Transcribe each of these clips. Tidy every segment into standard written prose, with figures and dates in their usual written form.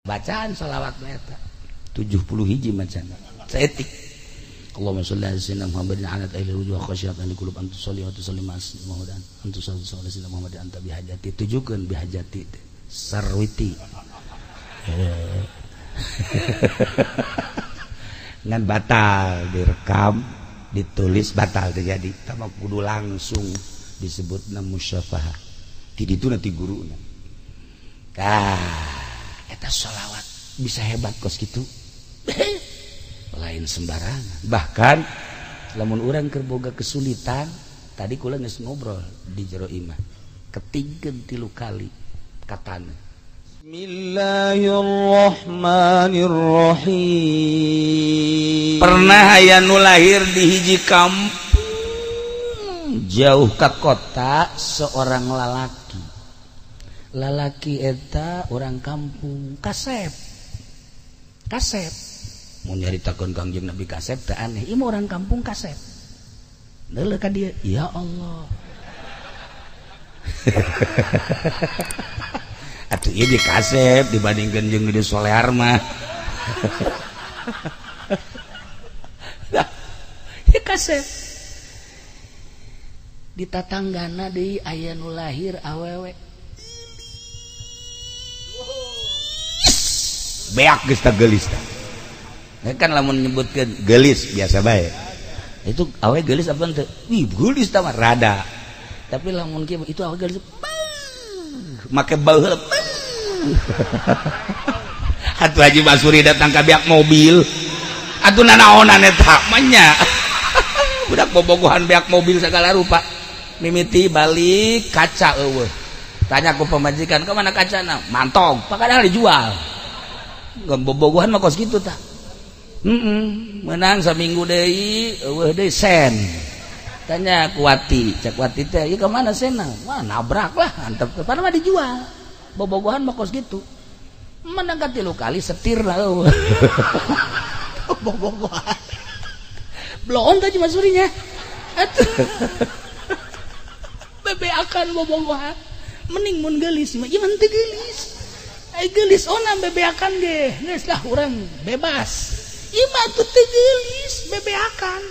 Bacaan sholawat eta 70 hiji macana. Saeutik. Allahumma sholli ala sayyidina Muhammadin ala ahli wujuh khasyat ahli qulub antu sholli wa tusallim Muhammadan antu sholli ala sayyidina Muhammad anta bihajati tujukeun bihajati sarwiti. Ngan batal direkam ditulis batal terjadi tama kudu langsung disebutna musyafahah. Ti ditu nanti guruna. Tah eta sholawat bisa hebat kos kitu. Lain sembarangan. Bahkan lamun urang keur boga kesulitan, tadi kula geus ngobrol di jero imah. Ketingkeun 3 kali katana. Bismillahirrahmanirrahim. Pernah aya nu lahir di hiji kampung jauh ka kota seorang lalaki. Lalaki eta orang kampung kasep. Kasep. Mun nyaritakeun Kangjeng Nabi kasep teh aneh. Ieu mah orang kampung kasep. Neuleuh ka dieu, ya Allah. Atuh ieu ge kasep dibandingkeun jeung gede solear mah. Ieu kasep. Di tatanggana deui aya nu lahir awewe. Beak geus tah geulis tah. Kan lamun nyebutkeun geulis biasa bae. Itu awe geulis apa henteu? Wih, geulis tah mah rada. Tapi lamun kieu itu awe geulis. Make bau heula. Atuh Haji Basuri datang ka beak mobil. Atuh nanaonan eta mah nya. Budak bobogohan beak mobil segala rupa. Mimiti balik kaca eueuh. Tanya ku pamajikan, "Ka mana kacana?" Mantog, pakadahal dijual. Bobogohan mah kos kitu tah. Menang saminggu deui eueuh deui sen. Tanya ku Wati, cek Wati teh, "Ieu ka mana senna?" Wah, nabrak lah, antep padahal mah dijual. Bobogohan mah kos kitu. Menang ka 3 kali setir lah eueuh. Bobogohan. Bloon teh Masurinya. Atuh. Bebeakan bobogohan. Mending mun geulis mah, ieu mah teu geulis. Ai geulis ona bebeakan ge, geus lah urang bebas. Ieu mah teu geulis bebeakan.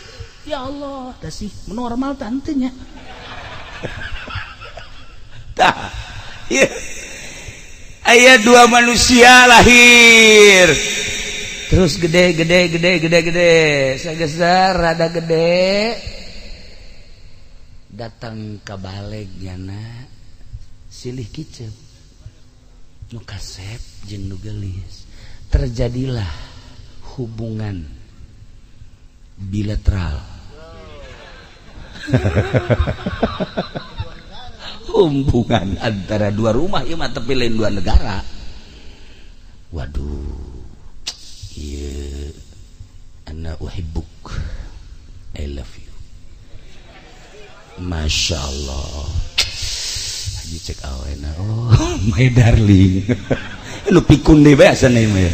Ya Allah, tah sih normal tantenya. Tah, ieu aya 2 manusia lahir. Terus gede gede gede gede gede, sageser rada gede. Datang ka baleg nyana silih kicep. Nu kasep jeung nu geulis. Terjadilah hubungan bilateral. Hubungan antara 2 rumah ieu mah tapi lain 2 negara. Waduh. Ieu ana uhibbuk. I love you. Masya Allah. Haji cek awena. Oh, my darling. Lu pikun deh biasa nih mah.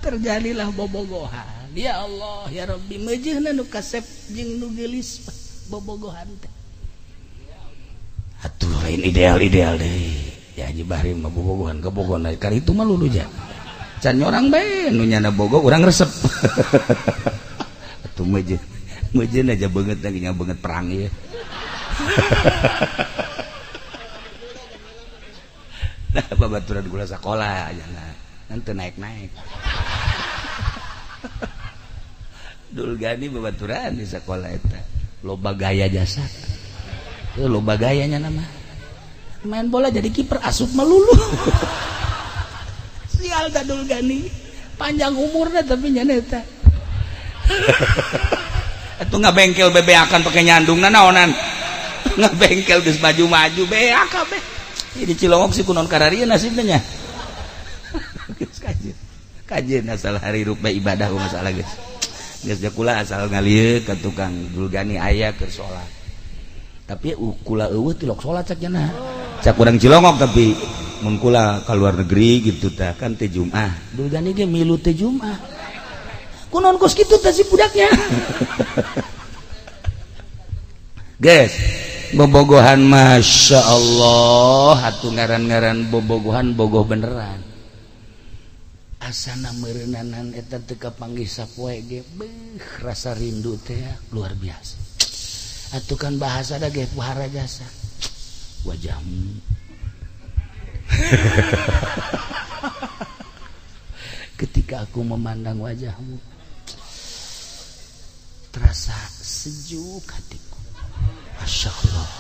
Terjadilah bobogohan. Ya Allah, ya Rabbi, meujeuhna nu kasep jeung nu geulis bobogohan teh. Atuh lain ideal-ideal deui. Ya Haji Bahri mah bobogohan kebogohan kali itu mah lulu ja. Can nyorang bae nu nyana bogo urang resep. Atuh meujeuh. Meujeuh aja beungeut lagi nya beungeut perang ieu. Nah, babaturan gula sakola aja nah. Nanti naik-naik. Dulgani babaturan di sekolah eta. Loba gaya jasa. Loba gayanya nama. Main bola jadi kiper asup melulu. Sial ta Dulgani. Panjang umurna tapi nya eta. Atuh ngabengkel bebeakan pake nyandung nanaonan. Ngabengkel geus maju-maju beak kabeh. Di Cilongok si kunon kararia nasibnya nya. Geus kajeun. Kajeun asal hari rupa ibadah masalah geus. Geus kula asal ngalieu ka tukang Dulgani aya keur salat. Tapi kula eueuh tilok salat cak cenah. Cak urang Cilongok tapi mun kula ka luar negeri gitu tah kan teh Jumat. Dulgani ge milu teh Jumat. Kunaon kos kitu tah si budaknya. Geus. Bobogohan, Masya Allah atuh, ngaran-ngaran bobogohan, bogoh beneran. Asana meureunanan eta teu kapanggih sapoe ge, beuh, rasa rindu teh luar biasa atuh. Kan bahasa da ge pohara jasa wajahmu ketika aku memandang wajahmu, terasa sejuk hatiku. Masya Allah,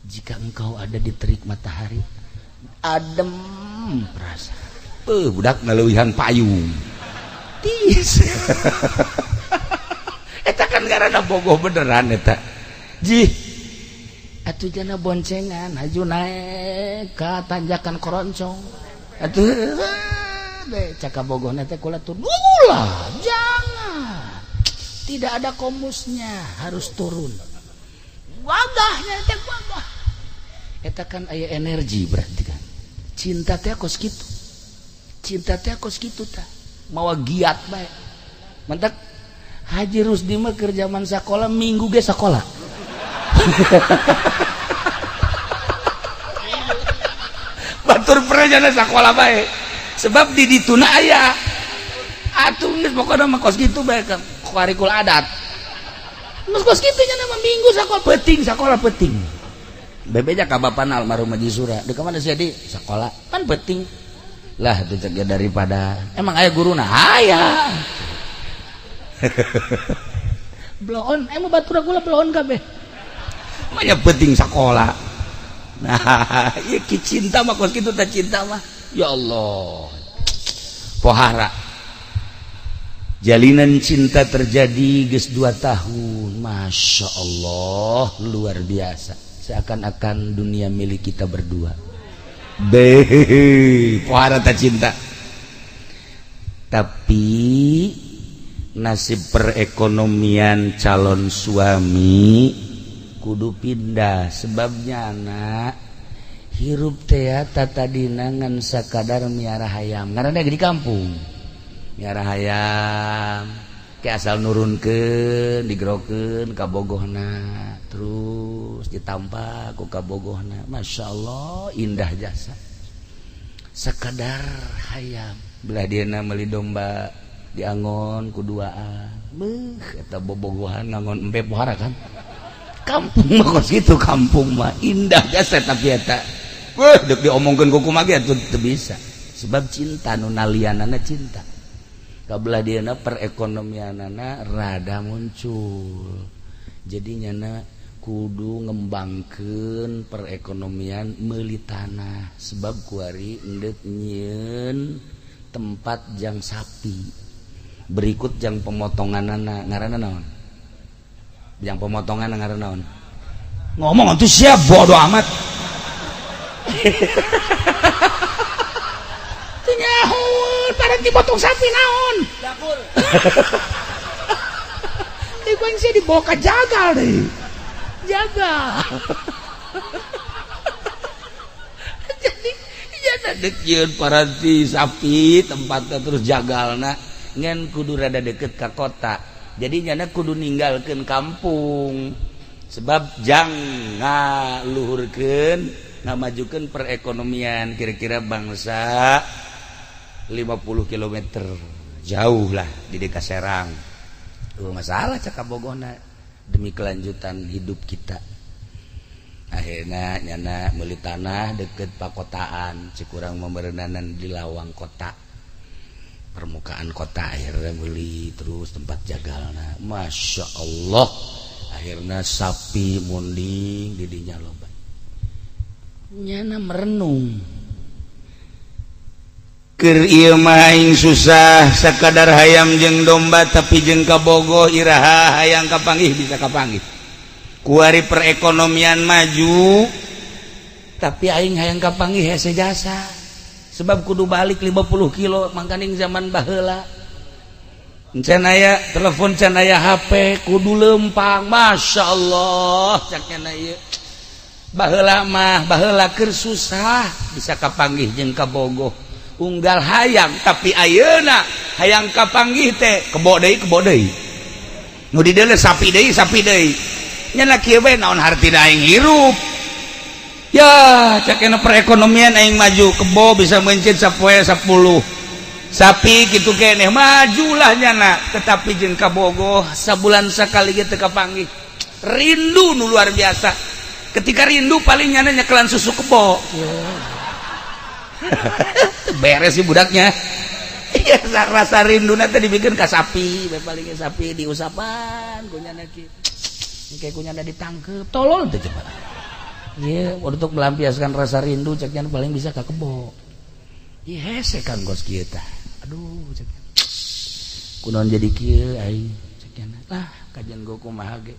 jika engkau ada di terik matahari, adem perasa. Budak ngaleuwihan payung tis eta kan, karena bogoh beneran eta. Jih atuh, jana boncengan haju naik ka tanjakan koroncong atuh deh. Cek kabogohna teh, kula tuh lah, jangan, tidak ada komusnya, harus turun. Wagahnya teh wagah eta kan, aya energi. Berarti kan cinta teh kos kitu, cinta teh kos kitu tah, mawa giat bae. Mantak Haji Rusdi mah keur zaman sakola, minggu ge sakola. Batur pernah sakola bae, sebab di dituna aya atuh. Geus pokona mah kos kitu bae kan, kuarikul adat geus kos kitu nya nama. Minggu sakola, peuting sakola, peuting bebeja ka bapana almarhum Haji Sura, "Di mana sih?" "Di sekolah kan peuting lah tuh," cek. Daripada emang aya guruna, aya bloon, emang batur gula bloon kabeh. Makanya penting sekolah. Nah, iya, cinta mah kos kitu tah. Cinta mah ya Allah, pohara. Jalinan cinta terjadi geus 2 tahun. Masya Allah, luar biasa, seakan-akan dunia milik kita berdua. Beh, pohara tak cinta. Tapi nasib perekonomian, calon suami kudu pindah, sebabnya anak hirup teh tadina ngan sakadar miara hayam, karena di kampung miara hayam ke asal nurunkeun, digerokeun kabogohna, terus ditampa ku kabogohna. Masya Allah, indah jasa sakadar hayam. Belah dieuna meuli domba, diangon ku duaan. Beuh, eta bobogohan ngangon embe, pohara kan. Kampung mah kos kitu, kampung mah indah jasa. Tapi eta, wah, dek diomongkeun ku kumaha ge atuh teu bisa, sebab cinta nu nalianana cinta. Kabelah dieuna perekonomianana rada muncul, jadi nyana kudu ngembangkeun perekonomian, meuli tanah, sebab kuari endek nyieun tempat jang sapi, berikut jang pemotonganana. Ngaranna naon jang pemotongan? Ngaranna naon? Ngomong tuh siap, bodoh amat. Teu nyaho pada dipotong sapi naon. Dapur. Iku yang saya dibawa ke jagal deh, jagal. Jadi ya dek nyieun paranti sapi tempatnya, terus jagalna ngan kudu rada deket ke kota. Jadi nyana kudu ninggalkeun kampung, sebab jang ngaluhurkeun, ngamajukeun perekonomian kira-kira bangsa 50 km jauh lah di Deka Serang. Tuh masalah, cek kabogohna, demi kelanjutan hidup kita. Akhirnya nyana beli tanah deket pakotaan, cek urang memerenanan di lawang kota, permukaan kota. Akhirnya beli, terus tempat jagalna, Masya Allah, akhirnya sapi munding didinya loba. Nyana merenung. Keur ieu mah aing susah, sakadar hayam jeung domba, tapi jeung kabogoh iraha hayang kapanggih bisa kapanggih. Kuari perekonomian maju, tapi aing hayang kapanggih hese jasa, sebab kudu balik 50 kilo. Mangkaning zaman baheula can aya telepon, can aya HP, kudu lempang. Masya Allah, cak nyana ieu baheula mah, baheula keur susah bisa kapanggih jeung kabogoh unggal hayang, tapi ayeuna hayang kapanggih teh kebo deui, kebo deui nu di deuleu, sapi deui, sapi deui. Nya kieu bae, naon hartina aing hirup ya? Cek perekonomian aing maju, kebo bisa mencit sapoe 10 sapi gitu keneh, majulah nyana. Tetapi jeung kabogoh sabulan sekali gitu kapanggih, rindu nu luar biasa. Ketika rindu, paling nyana nyekelan susu kebo, beres sih budaknya. Iya, rasa rindu nanti dibikin ke sapi, paling sapi diusapan ku nyana kieu, kayak ku nyana ditangkep. Tolol tuh coba. Iya, untuk melampiaskan rasa rindu, ceknya paling bisa ke kebo. Iya, hese kan kos kita. Aduh, ceknya, kunaon jadi kieu aing, ceknya. Lah, kajian gua kumaha ge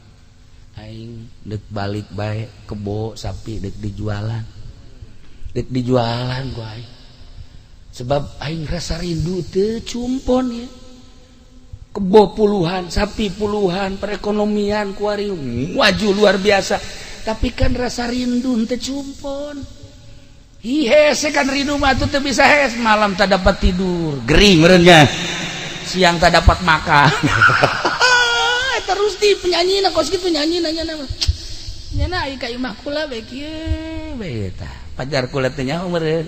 aing dek balik bae, kebo sapi dek dijualan, dek dijualan gua aing, sebab aing rasa rindu teu cumpon ya. Kebo puluhan, sapi puluhan, perekonomian kuari maju luar biasa, tapi kan rasa rindu teu cumpon. Hi, hese kan rindu mah tuh teu bisa hes. Malam tak dapat tidur, gering merenya, siang tak dapat makan. Terus di penyanyi na kos kitu, nyanyi nanya nama nyana ai ka imah kula bae kieu bae. Tah, pacar kula teh nyaho meureun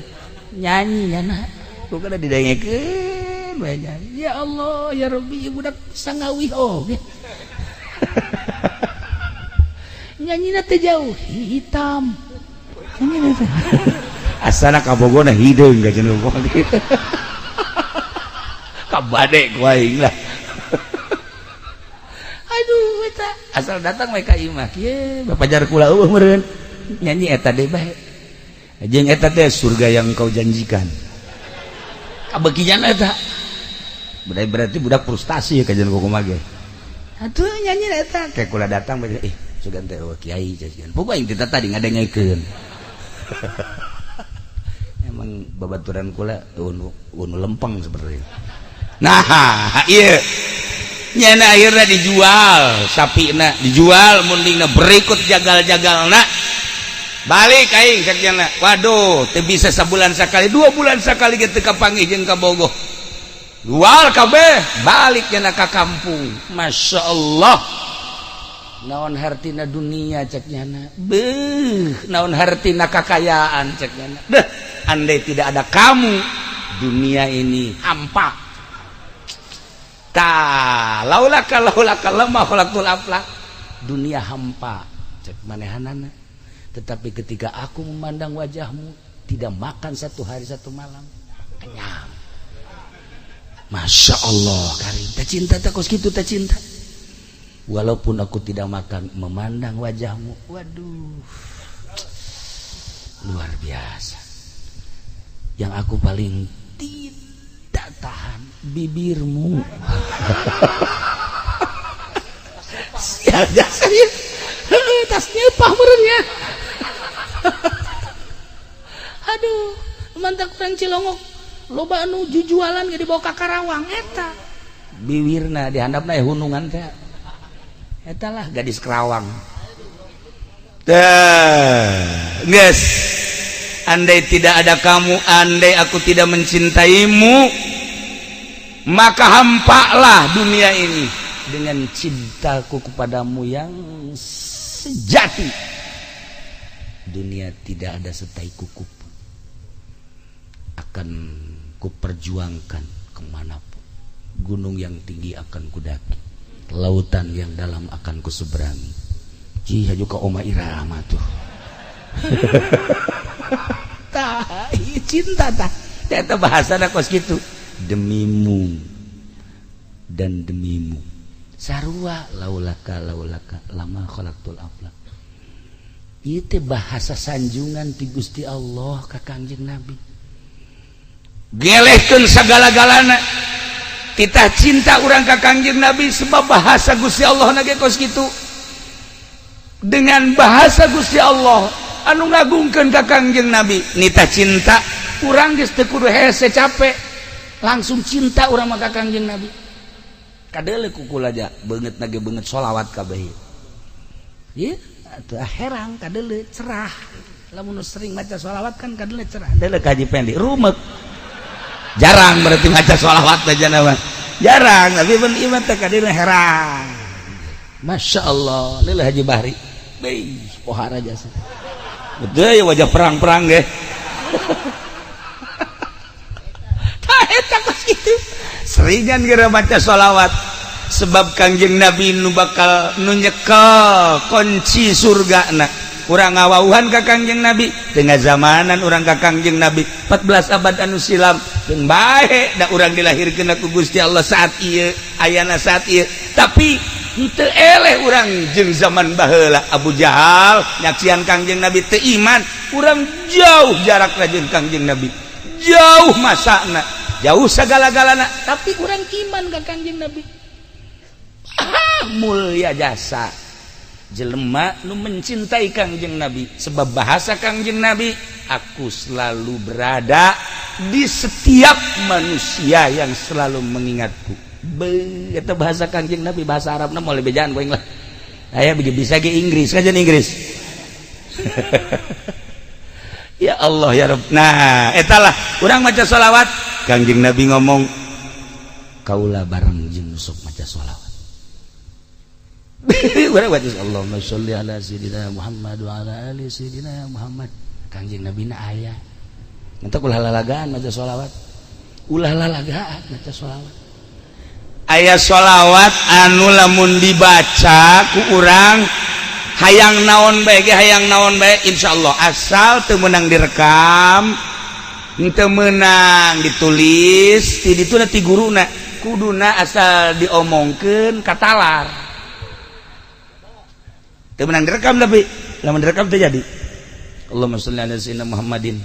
nyanyi nyana ku kada didengekeun bae nyanyi. Ya Allah ya Rabbi, budak sangawih oge nyanyina teh jauh hitam nyanyi teh. Asana kabogona hideung ka cenah, kabade ku aing lah. Aduh, eta asal datang we ka imah kieu, bapajar kula eueuh meureun nyanyi eta deui bae, jeung eta teh surga yang kau janjikan kabekian eta. Berarti budak frustasi ya kajian kumaha ge atuh nyanyi eta. Kayak kula datang bae, ih, sugan teh eueuh kiai cenah, pokok aing teh tadi ngadengekeun. Emang babaturan kula unu unu lempeng seperti itu. Nah, iya, nyana akhirnya dijual sapi na, dijual mundingna, berikut jagal-jagalna. Balik aing cek. Waduh, teu bisa sabulan sekali, 2 bulan sekali gitu kapanggih jeung kabogoh. Jual kabeh, balik nyana ka kampung. Masya Allah, naon hartina dunia, cek nyana. Beuh, naon hartina kakayaan, cek nyana. Deh, andai tidak ada kamu, dunia ini hampa. Ta laulaka laulaka lama khalaqtul aflak, dunia hampa cek manehanana. Tetapi ketika aku memandang wajahmu, tidak makan satu hari satu malam kenyang. Masya Allah karim, tak cinta tak kos gitu, tak cinta. Walaupun aku tidak makan, memandang wajahmu, waduh, luar biasa. Yang aku paling tidak tahan bibirmu. Sial jasa ya, tas nyepah merenya. Aduh, mantap. Kurang Cilongok loba anu jujualan ge dibawa ka Karawang eta biwirna dihandapna ya hunungan teh. Eta lah gadis Kerawang. Teh geus, andai tidak ada kamu, andai aku tidak mencintaimu, maka hampalah dunia ini. Dengan cintaku kepadamu yang sejati, dunia tidak ada setai kuku pun akan kuperjuangkan kemanapun. Gunung yang tinggi akan kudaki, lautan yang dalam akan kuseberangi. Jih, juga Oma Irama tuh. Tah, cinta tah eta bahasana kos kitu, demimu dan demimu. Sarua laulaka laulaka lama khalaqtul aflak. Itu bahasa sanjungan ti Gusti Allah ka Kangjeng Nabi. Gelehkeun sagala-galana titah cinta urang ka Kangjeng Nabi, sebab bahasa Gusti Allah na ge kos kitu. Dengan bahasa Gusti Allah anu ngagungkeun ka Kangjeng Nabi, nitah cinta urang geus teu kudu hese capek, langsung cinta urang mah ka Kangjeng Nabi. Kadele ku kula aja beungeut na ge beungeut sholawat kabeh ieu atuh, herang kadele, cerah. Lamun sering maca sholawat kan kadele cerah. Dele kaji pendi rumek, jarang berarti maca sholawat aja nama jarang, tapi pun ieu teh kadele herang. Masya Allah, leulah Haji Bahri. Beuh, pohara jasa. Betul ya wajah perang-perang ge. Tah eta kos kitu. Seringan geura maca sholawat. Sebab Kangjeng Nabi nu bakal nu nyekel kunci surgana. Urang ngawauhan ka Kangjeng Nabi, tengah zamanan urang ka Kangjeng Nabi 14 abad anu silam. Keun bae da urang dilahirkeun ku Gusti Allah saat ieu, ayana saat ieu. Tapi henteu eleh urang jeung zaman baheula Abu Jahal nyaksian Kangjeng Nabi teu iman, urang jauh jarakna jeung Kangjeng Nabi. Jauh masana, jauh sagala-galana, tapi urang iman ka Kangjeng Nabi. Ah, mulia jasa jelema nu mencintai Kangjeng Nabi, sebab bahasa Kangjeng Nabi, aku selalu berada di setiap manusia yang selalu mengingatku. Be, eta bahasa Kangjeng Nabi, bahasa Arabna moal bejaan ku aing lah. Aya bisa ge Inggris, kajian Inggris. Ya Allah ya Rabb. Nah, etalah urang maca sholawat, Kangjeng Nabi ngomong, kaula bareng jeung sok maca sholawat. Urang baca Allahumma sholli ala sayyidina Muhammad wa ala ali sayyidina Muhammad. Kangjeng Nabi na aya. Entak ulah lalagaan maca sholawat. Ulah lalagaan maca sholawat. Aya sholawat anu lamun dibaca ku urang hayang naon bae ge, hayang naon bae insyaallah, asal teu meunang direkam, teu meunang ditulis, ti ditu ti guruna, kuduna asal diomongkeun katalar. Teu meunang direkam, tapi lamun direkam teu jadi. Allahumma sholli ala sayyidina Muhammadin.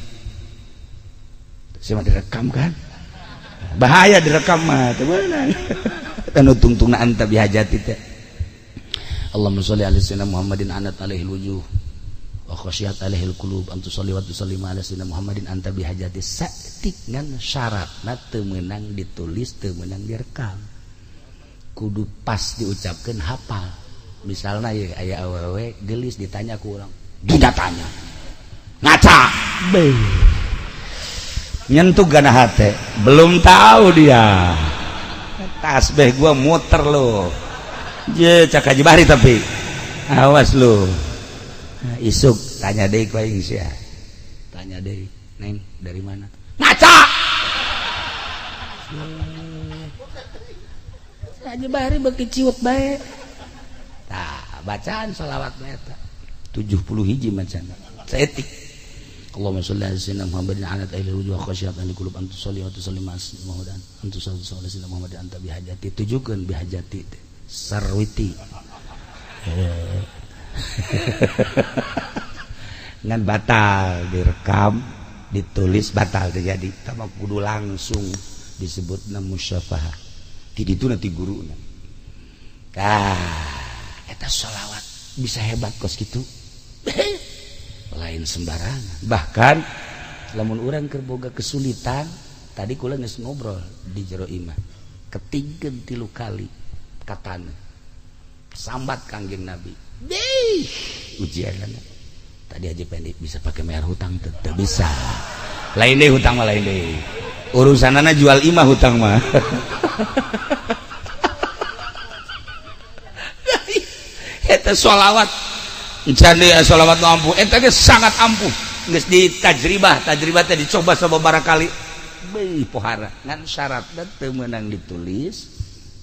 Saya direkam kan? Bahaya direkam mah, teu meunang. Anu tungtungna anta bihajati teh. Allahumma sholli ala sayyidina Muhammadin anat alaihi wujuh wa khasyat alaihi qulub an tusalli wa tusallim ala sayyidina Muhammadin anta bihajati. Saeutik ngan syaratna teu meunang ditulis, teu meunang direkam. Kudu pas diucapkeun hafal. Misalna ye aya awewe gelis ditanya ku urang, duda tanya. Ngaca. Beuh. Nyentuh gana hate, belum tahu dia. Tasbih gua muter lo. Je cak Haji Bahri tapi awas lo. Nah, isuk tanya deui ku aing sia. Tanya deui, Neng dari mana? Ngaca. Haji Bahri beuki ciut bae. Tah, bacaan sholawat eta 70 hiji macana. Saeutik. Allahumma sholli ala sayyidina Muhammadin ala alihi wa khasyat ahli qulub an tusalli wa tusallim ala sayyidina Muhammadin an tusalli ala sayyidina Muhammadin anta bihajati. Tujukeun bihajati teh sarwiti. Ngan batal direkam, ditulis batal terjadi. Tama kudu langsung disebutna musyafahah. Ti ditu nanti guruna. Tah, eta sholawat bisa hebat kos kitu. Lain sembarangan. Bahkan lamun urang keur boga kesulitan, tadi kula geus ngobrol di jero imah. Ketingkeun 3 kali katana. Sambat Kangjeng Nabi. Deh, ujianna. Tadi Haji Pendi bisa pakai bayar hutang teu? Teu bisa. Lain deui hutang mah, lain deui. Urusanana jual imah hutang mah. Eta sholawat encan deui sholawat nu ampuh, eta ge sangat ampuh. Geus ditajribah, tajribah teh dicoba sababaraha kali. Beuh pohara, ngan syaratna teu meunang ditulis,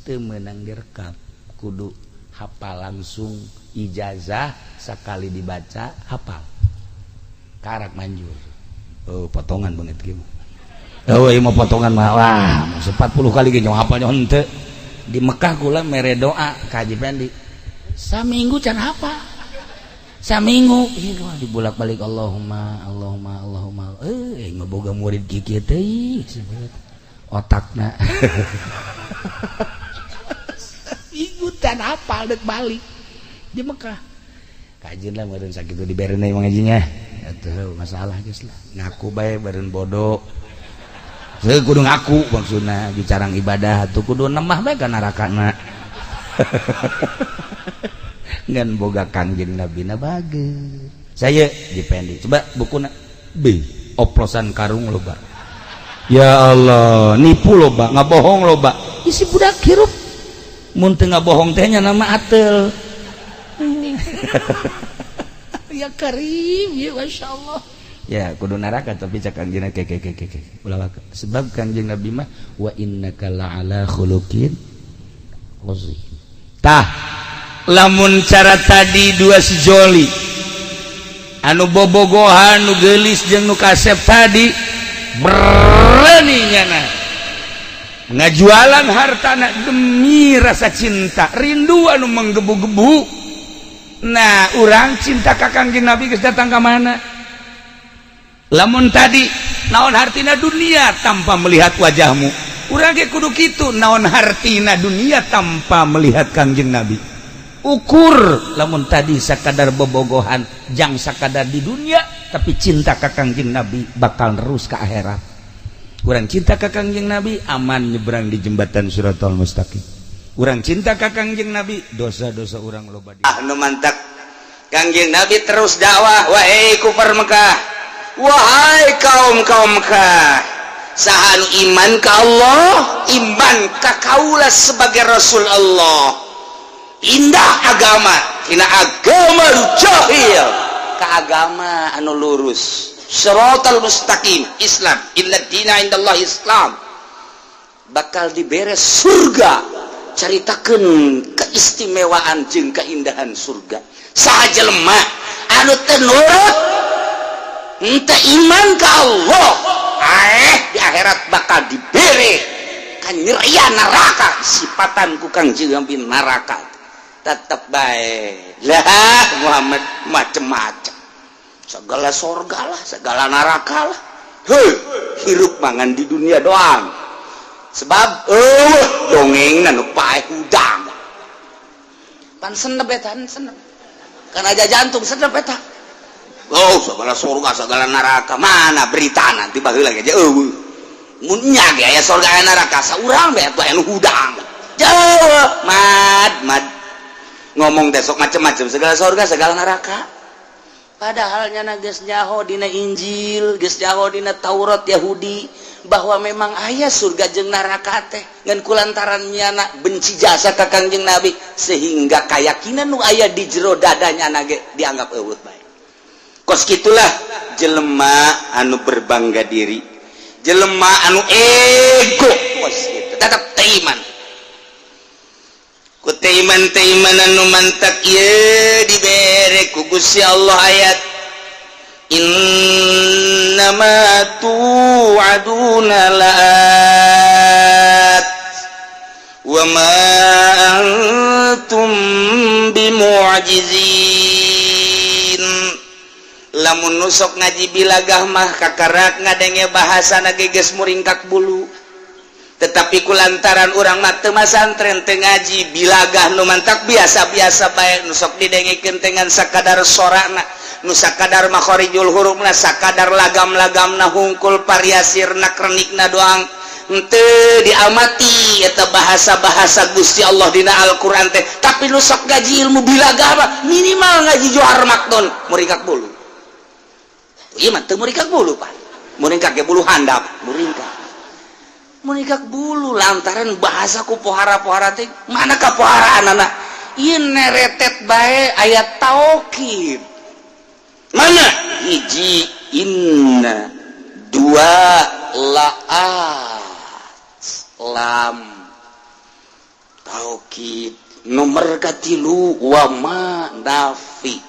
teu meunang direkam. Kudu hafal langsung ijazah, sakali dibaca hafal. Karak manjur. Oh, potongan banget kieu. Oh, ieu mah potongan mah. Wah, 40 kali ge nyawa hafal henteu. Di Mekah kula mere doa ka Haji Pendi. Saminggu can hafal. Saminggu dibolak-balik Allahumma Allahumma Allahumma. Mah boga murid kieu teh otakna. Saminggu can hafal deuk balik di Mekah. Kajeun lah meureun sakitu diberena imang ngajinya. Atuh masalah geus lah. Ngaku bae beureun bodoh. Heuh kudu ngaku maksudna bicarang ibadah atuh kudu nemah bae ka narakana. Ngan boga Kangjeng Nabi na bager. Saya dipendi. Coba bukuna B oplosan karung loba. Ya Allah, nipu loba, ngabohong loba. Isi budak hirup. Mun teu ngabohong teh nya nama atel. Ya Karim ya, Masya Allah ya, kudu neraka. Tapi cak Kangjeng, ke ke ke ke ke, ulah. Sebab Kangjeng Nabi mah wa innaka la'ala khuluqin azim. Tah, lamun cara tadi dua sejoli anu bobogohan, nu gelis jeung nu kasep tadi, berani nyana ngajualan hartana demi rasa cinta rindu anu menggebu-gebu. Nah, urang cinta ka Kangjeng Nabi geus datang ka mana? Lamun tadi naon hartina dunia tanpa melihat wajahmu, urang ge kudu kitu. Naon hartina dunia tanpa melihat Kangjeng Nabi? Ukur lamun tadi sakadar bobogohan jang sakadar di dunia, tapi cinta ka Kangjeng Nabi bakal terus ke akhirat. Urang cinta ka Kangjeng Nabi, aman nyebrang di jembatan Siratal Mustaqim. Urang cinta ka Kangjeng Nabi, dosa-dosa urang loba di Ah, nu mantak Kangjeng Nabi terus dakwah, "Wahai kufar Mekah, wahai kaum kaum Mekah, saha nu iman ka Allah, iman ka kaula sebagai Rasul Allah, indah agama tina agama jahil ka agama anu lurus, siratal mustaqim, Islam, inna dina indallah Islam, bakal dibere surga." Caritakeun keistimewaan jeung keindahan surga. Saha jelema anu teu nurut, henteu iman ka Allah, eh di akhirat bakal dibere kanyerian neraka, sipatan ku Kangjeng Nabi neraka. Tetep bae lah Muhammad macem-macem, segala sorga lah, segala neraka lah. Hei, hirup mangan di dunia doang, sebab dongeng nu paeh hudang pan senep eta, senep kan aja jantung senep eta. Oh, segala surga, segala neraka, mana berita nanti baheula aja. Eueuh, mun nya ge aya surga, aya neraka, saurang bae atuh anu hudang jauh. Mad mad ngomong besok macem-macem, segala surga, segala neraka, padahal nyana geus nyaho dina Injil, geus nyaho dina Taurat Yahudi bahwa memang aya surga jeung neraka teh. Ngan kulantaran nyana benci jasa ka Kangjeng Nabi, sehingga keyakinan nu aya di jero dadanya ge dianggap eueuh bae. Kos gitulah jelema anu berbangga diri, jelema anu ego kos gitu, tetap teu iman. Ku teu iman, teu iman anu mantak ieu dibere ku Gusti Allah ayat innama tu'aduna la'at wa ma antum bimu'jizin. Lamun nusok ngaji bilagah mah kakarak ngadenge bahasa geus muringkak bulu, tetapi kulantaran urang mah teu masantren, teu ngaji bilagah, nu mantak biasa-biasa bae. Nu sok didengekeun dengan sakadar sorana, nu sakadar makhorijul hurufna, sakadar lagam-lagamna hungkul, variasirna, krenikna doang. Henteu diamati eta bahasa-bahasa Gusti Allah dina Al-Qur'an teh. Tapi nu sok ngaji ilmu bilagah mah, minimal ngaji Johar Maknun, muringkak bulu. Ieu mah teu muringkak bulu, Pak, muringkak ge bulu handap. Muringkak, muringkak bulu lantaran bahasa ku pohara-pohara teh. Mana kapoharaan anak ieu, neretet bae ayat taukid. Mana hiji inna, dua laat, lam taukid, nomor katilu wama nafi,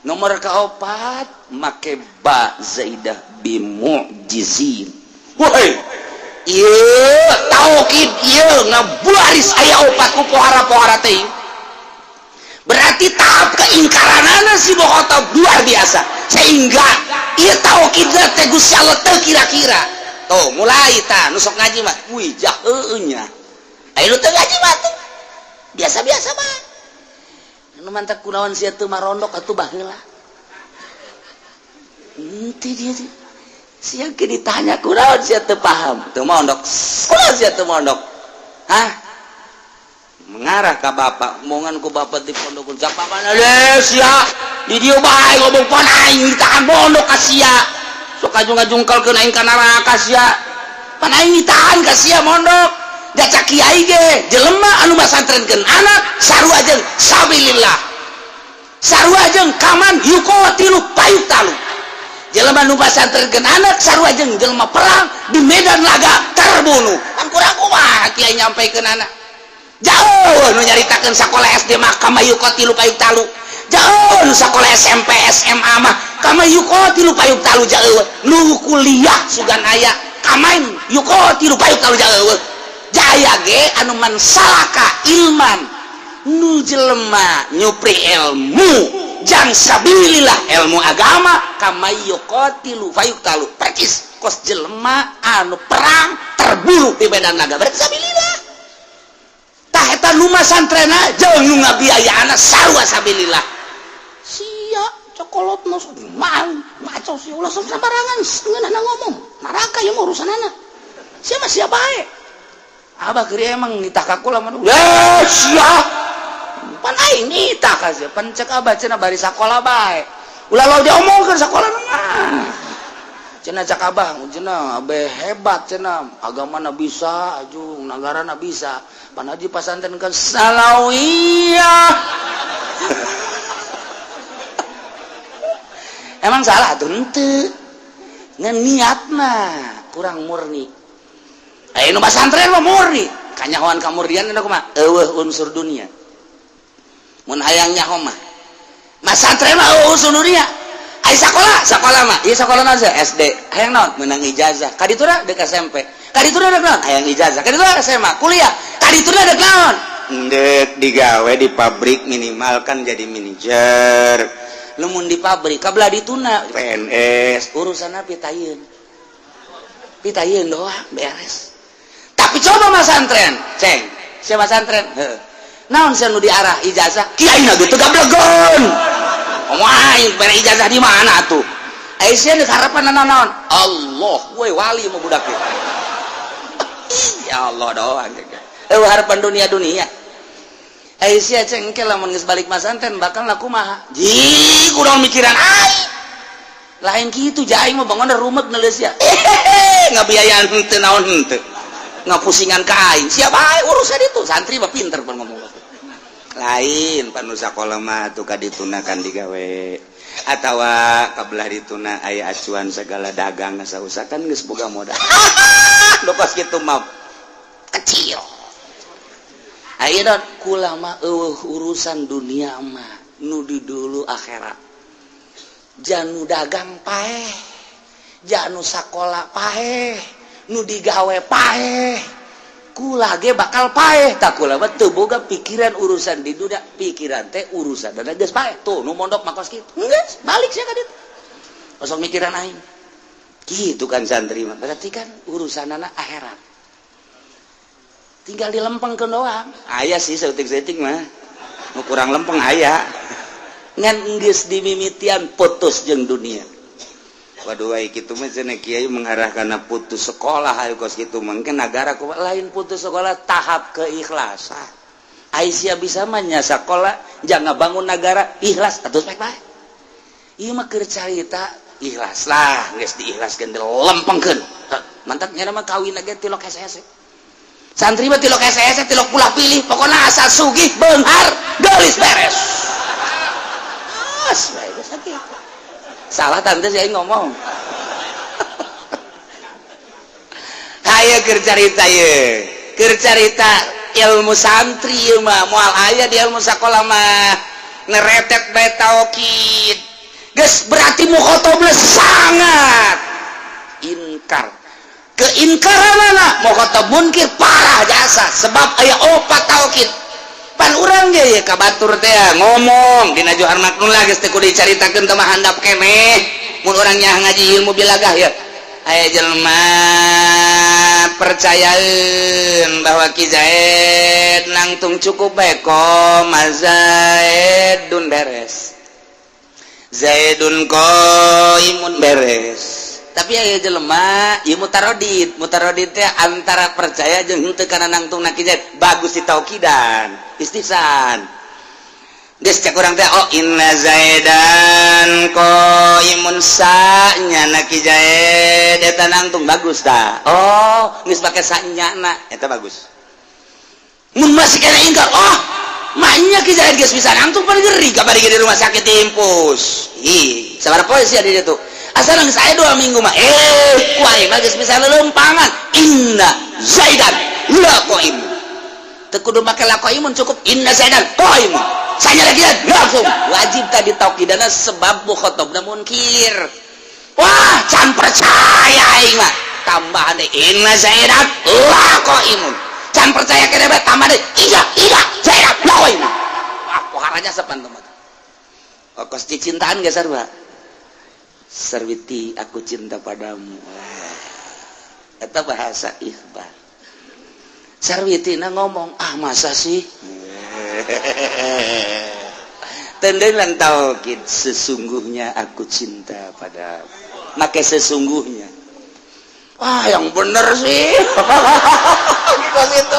nomor kaopat make ba zaidah, bimu'jizin. Woi, ieu taukid ieu ngabuaris aya opat ku pohara-pohara teh, berarti tahap keingkaranana si Bohotob luar biasa, sehingga ieu taukid teh Gusti Allah teu kira-kira. Tuh mulai ta nu sok ngaji mah, wih, jaheueuh nya. Ayo, nu teu ngaji mah tuh biasa-biasa mah. Nu mantak kunaon sia teu marondok atuh baheula? Henteu dia sih. Sia ke ditanya kunaon sia teu paham, teu mondok. Kunaon sia teu mondok? Hah? Mengarah ka bapak, omongan ku bapak di pondok cak bapak deh, sia di dieu bae ngomong, pan aing ditahan pondok ka sia. Sok ngajung-ngajungkalkeun aing ka neraka sia. Pan aing ditahan ka sia mondok. Da cak kiai ge jelema anu masantrenkeun anak sarua jeung sabilillah. Sarua jeung kaman yuqatilu fayuqtalu. Jelema nu pasantrenkeun anak sarua jeung jelema perang di medan laga terbunuh. Kan kurang kumaha kiai nyampaikeun anak. Jauh nu nyaritakeun sakola SD mah kama yuqatilu fayuqtalu. Jauh nu sakola SMP SMA mah kama yuqatilu fayuqtalu jauh. Nu kuliah sugan aya kaman yuqatilu fayuqtalu jauh. Jaya ge anu man salaka ilman, nu jelema nyupri ilmu jang sabilillah, ilmu agama, kama yuqatilu fayuqtalu, percis kos jelema anu perang terbunuh di medan laga, berarti sabilillah. Tah, eta nu masantrena jeung nu ngabiayaana sarua sabilillah. Sia cokolot mah mal maco sia, ulah sok sembarangan ngeunahna ngomong neraka ieu mah urusanana sia mah. Sia bae, abah keur emang nitah ka kula mah. Eh, sia pan aing nitah ka sia, pan cek abah cenah bari sakola bae, ulah lo diomongkeun sakola mah. Cenah cek abah cenah abe hebat, cenah agamana bisa ajung nagarana bisa, pan haji pasantren kan salawiyah. Emang salah tuh? Henteu, ngan niatna kurang murni. Eh, nu pasantren mah murni. Kanyahoan kamurnian eta kumaha? Eueuh unsur dunia. Mun hayang nyaho mah, masantren mah eueuh unsur dunia. Ai sakola, sakola mah ieu sakola naon? SD hayang naon? Meunang ijazah. Ka ditu dek SMP, ka ditu dek naon? Hayang ijazah. Ka ditu SMA, kuliah, ka ditu dek naon? Ndek digawe di pabrik, minimal kan jadi manajer. Lamun di pabrik kabelah dituna PNS. Urusan pitayeun, pitayeun doang beres. Tapi coba masantren, ceng siapa masantren? Heuh, naon sia nu diarah? Ijazah. Kiai na gitu gablegon. Wah, bere ijazah di mana tuh? Aisyah deuk harapan naon? Allah, we wali mau budak ieu. Ya Allah doang. Eueuh harapan dunia-dunia. Aisyah cengkel lamun geus balik masantren bakal laku kumaha? Ji, kurang mikiran aing. Lain kitu, ja aing mah bangun rumek neuleus ya. Hehehe, ngabiayaan henteu naon henteu. Ngapusingan ka aing. Siapa aing urusan itu? Santri mah pinter pan ngomong. Lain pan nu sakola mah tuh ka dituna kan digawe atawa kabelah dituna aya acuan segala dagang sausa kan geus boga modal. Nu kos kitu mah kecil. Ayo don, kula mah eueuh urusan dunia mah, nu di dulu akhirat. Janu dagang paeh, janu sakola paeh, nu digawe paeh, kula ge bakal paeh. Tak, kula mah teu boga pikiran urusan di dunia, pikiran teh urusan dan geus paeh. Tuh nu mondok mah kos kitu, geus balik sia ka ditu, kosong mikiran aing. Gitu kan santri mah. Berarti kan urusan anak akhirat tinggal dilempengkeun doang. Aya sih saeutik-saeutik mah nu kurang lempeng aya. Ngan geus dimimitian putus jeung dunia. Waduh, ai kitu mah cenah kiai mengarah kana putus sekolah. Ayo kos kitu mungkin nagara kumaha? Lain putus sekolah, tahap keikhlasan. Aisyah bisa mah nya sekolah jangan bangun negara ikhlas atau baik baik. Ieu mah keur carita ikhlas lah, geus diikhlaskeun, dilempengkeun. Mantap nya mah kawin ge tilok hese-hese. Santri mah tilok hese-hese, tilok pulah pilih, pokoknya asal sugih, beunghar, geulis, beres. As bae geus sakitu. Salah tante saya ngomong. Hayo keur carita ye, keur carita ilmu santri ieu mah moal aya di ilmu sakola mah neretet bae taukid. Geus berarti mukhotobna sangat inkar. Keingkaran mana mukhotob munkir parah jasa, sebab aya opat taukid. Pan urang ge ye ka batur teh ngomong dina Johar Maknun lah, geus teu kudu dicaritakeun teh mah, handap keneh mun urang nya ngaji ilmu bilagah ya. Aya jelema percayaeun bahwa Ki Zaid nangtung cukup bae qoma Zaidun, beres. Zaidun qaimun, beres. Tapi aya jelema ieu mutarodid. Mutarodid teh antara percaya jeung henteu kana nangtung Ki Zaid. Bagus ditaukidan, istisan. Geus cek urang teh, oh, inna Zaidan qaimun, sa nya Ki Zaid eta nangtung bagus tah. Oh, geus pake sa nya na. Eta bagus. Mun masih kena ingkar, oh, Maknya Ki Zaid geus bisa nangtung pan geri kabari di rumah sakit infus. Ih, sabaraha poe sih di ditu? Asal geus aya 2 minggu mah. Eh, ku aing mah geus bisa lelempangan. Inna Zaidan la qaim. Teu kudu make la qaimun, cukup inna Zaidan qaim. Saya lagi langsung wajib tadi taukidana sebab mukhatabna munkir. Wah, can percaya aing mah. Tambahan deh inna Zaidan la qaimun. Can percaya kene bae, tambah deh iya iya Zaidan la qaimun. Wah, pohara jasa pan teman. Kos cintaan gak sarua? Sarwiti, aku cinta padamu. Eta bahasa ikhbar. Sarwiti na ngomong, "Ah, masa sih?" Tendengan taukid, sesungguhnya aku cinta pada, make sesungguhnya. Wah, yang bener sih. Kos itu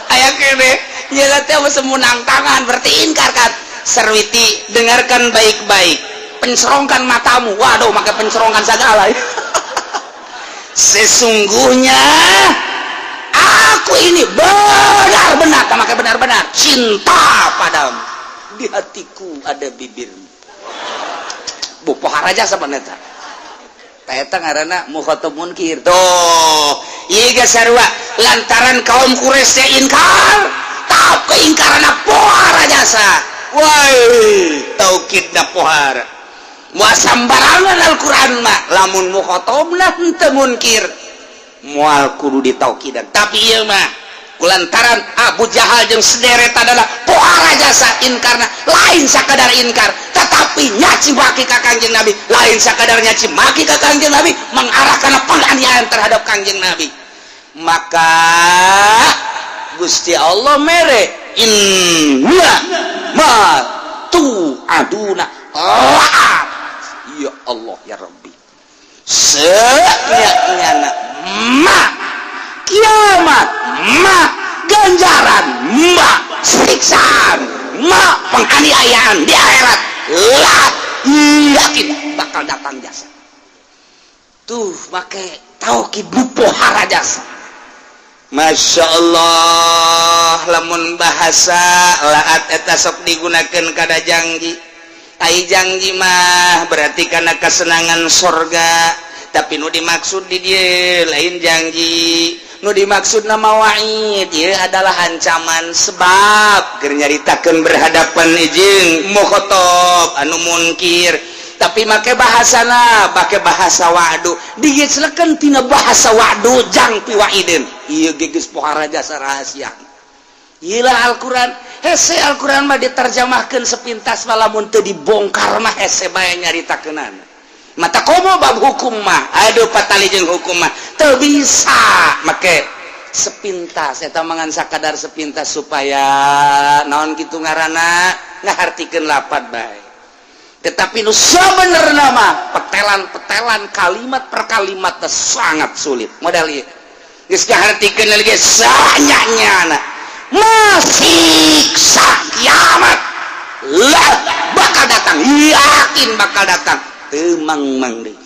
aya kene nyela teh semunang tangan berarti ingkar kan. Sarwiti, dengarkan baik-baik, pencerongkan matamu. Waduh, make pencerongkan segala. Sesungguhnya aku ini benar-benar, make benar-benar cinta padamu, di hatiku ada bibirmu. Bu, pohara jasa eta. Eta ngaranna mukhatab munkir. Tuh, ieu geus sarua lantaran kaum Quraisy ingkar, tap keingkaranna pohara jasa. Woi, taukidna pohara. Moal sambarangan Al-Qur'an mah, lamun mukhatabna henteu munkir moal kudu ditaukidan. Tapi ieu mah kulantaran Abu Jahal jeung sederet adalah pohara jasa inkarna, lain sakadar inkar tetapi nyaci maki ka Kangjeng Nabi, lain sakadar nyaci maki ka Kangjeng Nabi, mengarah kana penganiayaan terhadap Kangjeng Nabi. Maka Gusti Allah mere inna ma tu'aduna la'at. Ya Allah ya Rabbi, senyana ma kiamat, ma ganjaran, ma siksaan, ma penganiayaan di akhirat lah, yakin bakal datang jasa. Tuh, make taukid pohara jasa. Masya Allah, lamun bahasa laat eta sok digunakan kada janji. Ai janji mah berarti karena kesenangan sorga, tapi nu dimaksud di dia lain janji, nu dimaksud nama wa'id. Ieu adalah ancaman, sebab keur nyaritakeun berhadapan jeung mukhatab anu munkir, tapi make bahasana make bahasa wa'du, digeclekeun tina bahasa wa'du jang piwaidin. Ieu ge geus pohara jasa rahasia. Iyalah Al-Quran hese, Al-Quran mah diterjemahkan sepintas, lamun teu dibongkar mah hese bae nyaritakeunana. Mata komo bab hukum mah, aduh, patali jeung hukum mah teu bisa make sepintas. Eta mangan sakadar sepintas supaya naon kitu ngaranna ngahartikeun lapat bae. Tetapi nu sabenerna mah petelan-petelan, kalimat per kalimat sangat sulit. Modal ieu geus ngahartikeun lagi sanyanya masiksa kiamat lah bakal datang, yakin bakal datang. Temang mang deui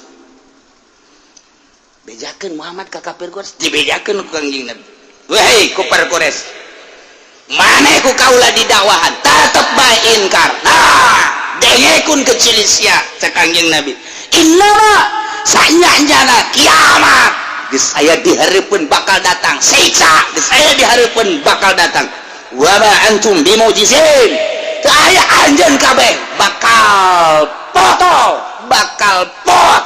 bejakeun Muhammad ka kafir Quraisy, dibejakeun ku Kangjeng Nabi, "Wahai kufar Quraisy, maneh ku kaula didakwahan tetep bae inkar. Nah, dengekun kecil sia," cek Kangjeng Nabi, "innama sanyana kiamat geus aya dihareupeun bakal datang, siksa geus aya dihareupeun bakal datang. Wa ma antum bimujizin, teu aya anjeun kabeh bakal potol, bakal pot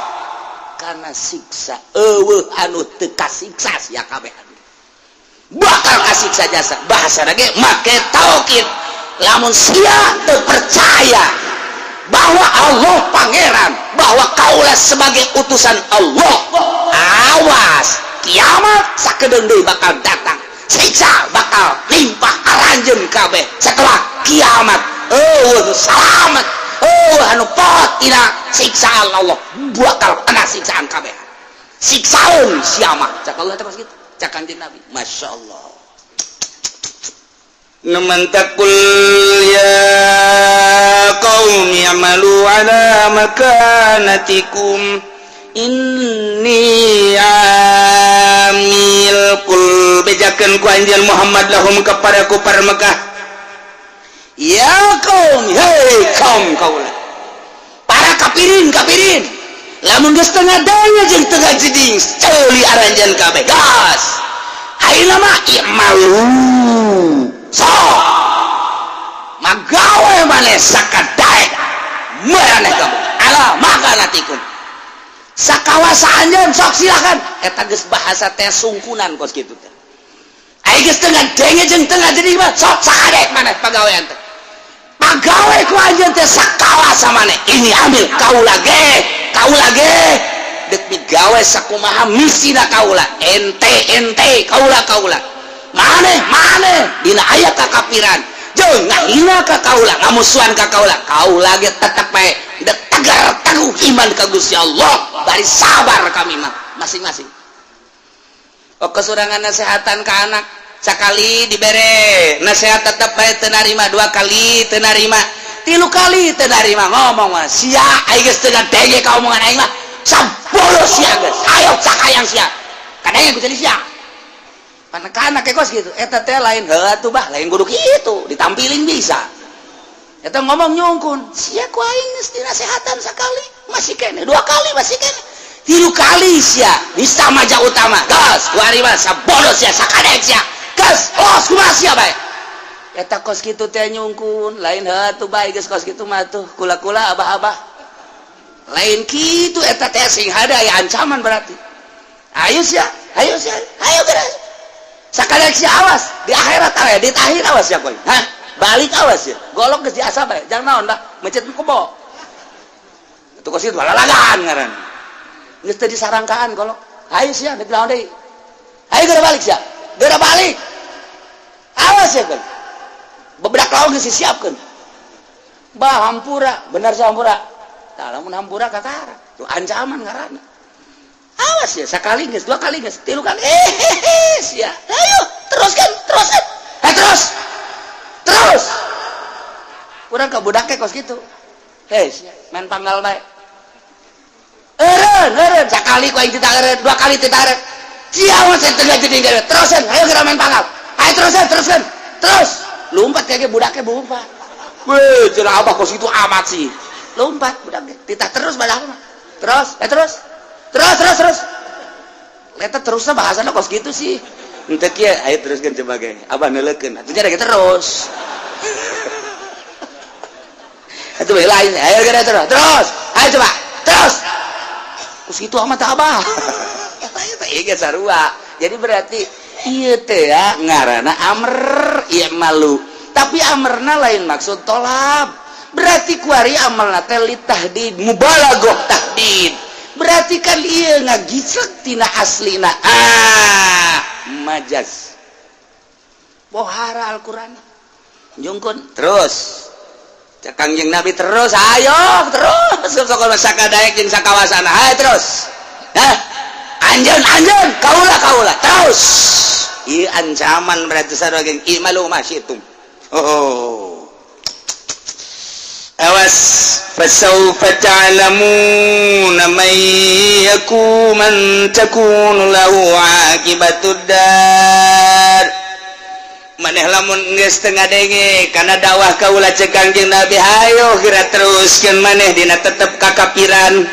karena siksa. Eueuh anu teu kasiksa, sia kabeh bakal kasiksa jasa." Bahasa lagi make taukid, lamun sia teu percaya bahwa Allah pangeran, bahwa kaulah sebagai utusan Allah, awas, kiamat sakedeung deui bakal datang, siksa bakal limpah aranjeun kabeh. Setelah kiamat eueuh salamet, eueuh anu pot tina siksaan Allah, bakal kena siksaan kabeh, siksaeun sia mah, cak Allah teh kitu, cak Kanjeng Nabi. Masya Allah. Nemantakul ya qaumi amalu ala makanatikum inni amil. Kul, bejakeun ku anjeun Muhammad, lahum kepada kufar Mekah. Ya kaum, hei kaum kaula, para kapirin kapirin, lamun geus tengah denge jeung tengah jeding, ceuli aranjeun kabeh, gas. Ayeuna mah i'malu, sok magawe maneh sakadaek maraneh kamu ala makanatikum, sakawasa anjeun, sok silakan. Eta geus bahasa teh sungkunan kos kitu teh. Ai geus tengah denge jeung tengah jeding mah, sok sakadaek maneh pagawean teh, pagawe ku anjeun teh sakawasa maneh. Ini ambil kaula ge, kaula ge dek digawe sakumaha misina kaula, ente ente, kaula kaula, maneh maneh dina aya kakapiran jeung ngahina ka kaula, ngamusuhan ka kaula, kaula ge tetep bae dek tegar teguh iman ka Gusti Allah, bari sabar kami mah masing-masing. Oh, kesurangan nasehatan ke anak, sekali dibere nasihat tetep bae teu narima, dua kali teu narima, tilu kali teu narima, ngomong mah sia, aing geus teu ngadenge ka omongan aing mah, sabolos sia geus, ayo sakayang sia, kadang ku jadi sia. Anak-anak kos gitu, eta teh lain heuh atuh bah, lain kudu kitu ditampilin bisa. Eta ngomong nyungkun sia, ku aing geus dinasehatan sakali masih kene, dua kali masih kene, tilu kali sia bisa maja utama gas ku ari mah sabodos sia, sakadek sia gas, los kumaha sia bae. Eta kos kitu teh nyungkun, lain heuh atuh bae, geus kos kitu mah tuh kula-kula abah-abah, lain kitu. Eta teh sing hada aya ancaman berarti, ayo sia, ayo sia, ayo geus sakadek sia, awas di akhirat aya di akhir, awas ya koy, hah, balik awas ya, golok geus diasah bae, jangan naon dah mencet kebo itu kos kitu lalagan ngaran, geus teu disarangkaan golok. Ayo sia, dek naon deui, ayo geura balik sia, geura balik, awas ya koy, bebedak lawan geus disiapkeun bah, hampura bener sia, hampura. Tah, lamun hampura kakara tuh ancaman ngaranna. Awas ya, sekali geus, dua kali geus, tilu kali, eh sia, ayo teruskan, teruskan, eh terus terus, kurang ke budaknya kos gitu. Hei sia, main panggal bae, eureun eureun, sakali ku aing teu eureun, dua kali teu eureun sia mah, saya tengah jadi enggak, terusan, ayo geura main panggal, ayo terusan, teruskan, terus lompat kayak budaknya lompat. Weh, cenah abah kos itu amat sih, lompat budaknya titah terus badah mah, terus, eh terus terus terus terus. Eta terusnya bahasana kos gitu sih. Ente kieu, ayo teruskan coba ge, abah neuleukeun atuh nya terus itu bae lain, ayo geura terus terus, ayo coba terus, kos gitu amat abah. Eta ieu sarua. Jadi berarti ieu teh ya ngaranna amr i'malu, tapi amarna lain maksud tolab. Berarti kuari amalna teh litahdid, mubalaghah tahdid. Berarti kan ieu ngagisek tina aslina, ah majaz pohara Al-Qur'an jungkun terus. Cek Kangjeng Nabi terus, ayo terus, sok sakadaek jeung sakawasana, ayo terus. Hah, anjeun anjeun, kaula kaula, terus. Ieu ancaman berarti sarua geng i'malu ma syi'tum. Oh, awas, fasawfa ta'lamuna man yakun, man takunu lahu aqibatud dar. Maneh lamun geus teu ngadenge kana dakwah kaula, cek Kangjeng Nabi, hayo geura teruskeun maneh dina tetep kakapiran,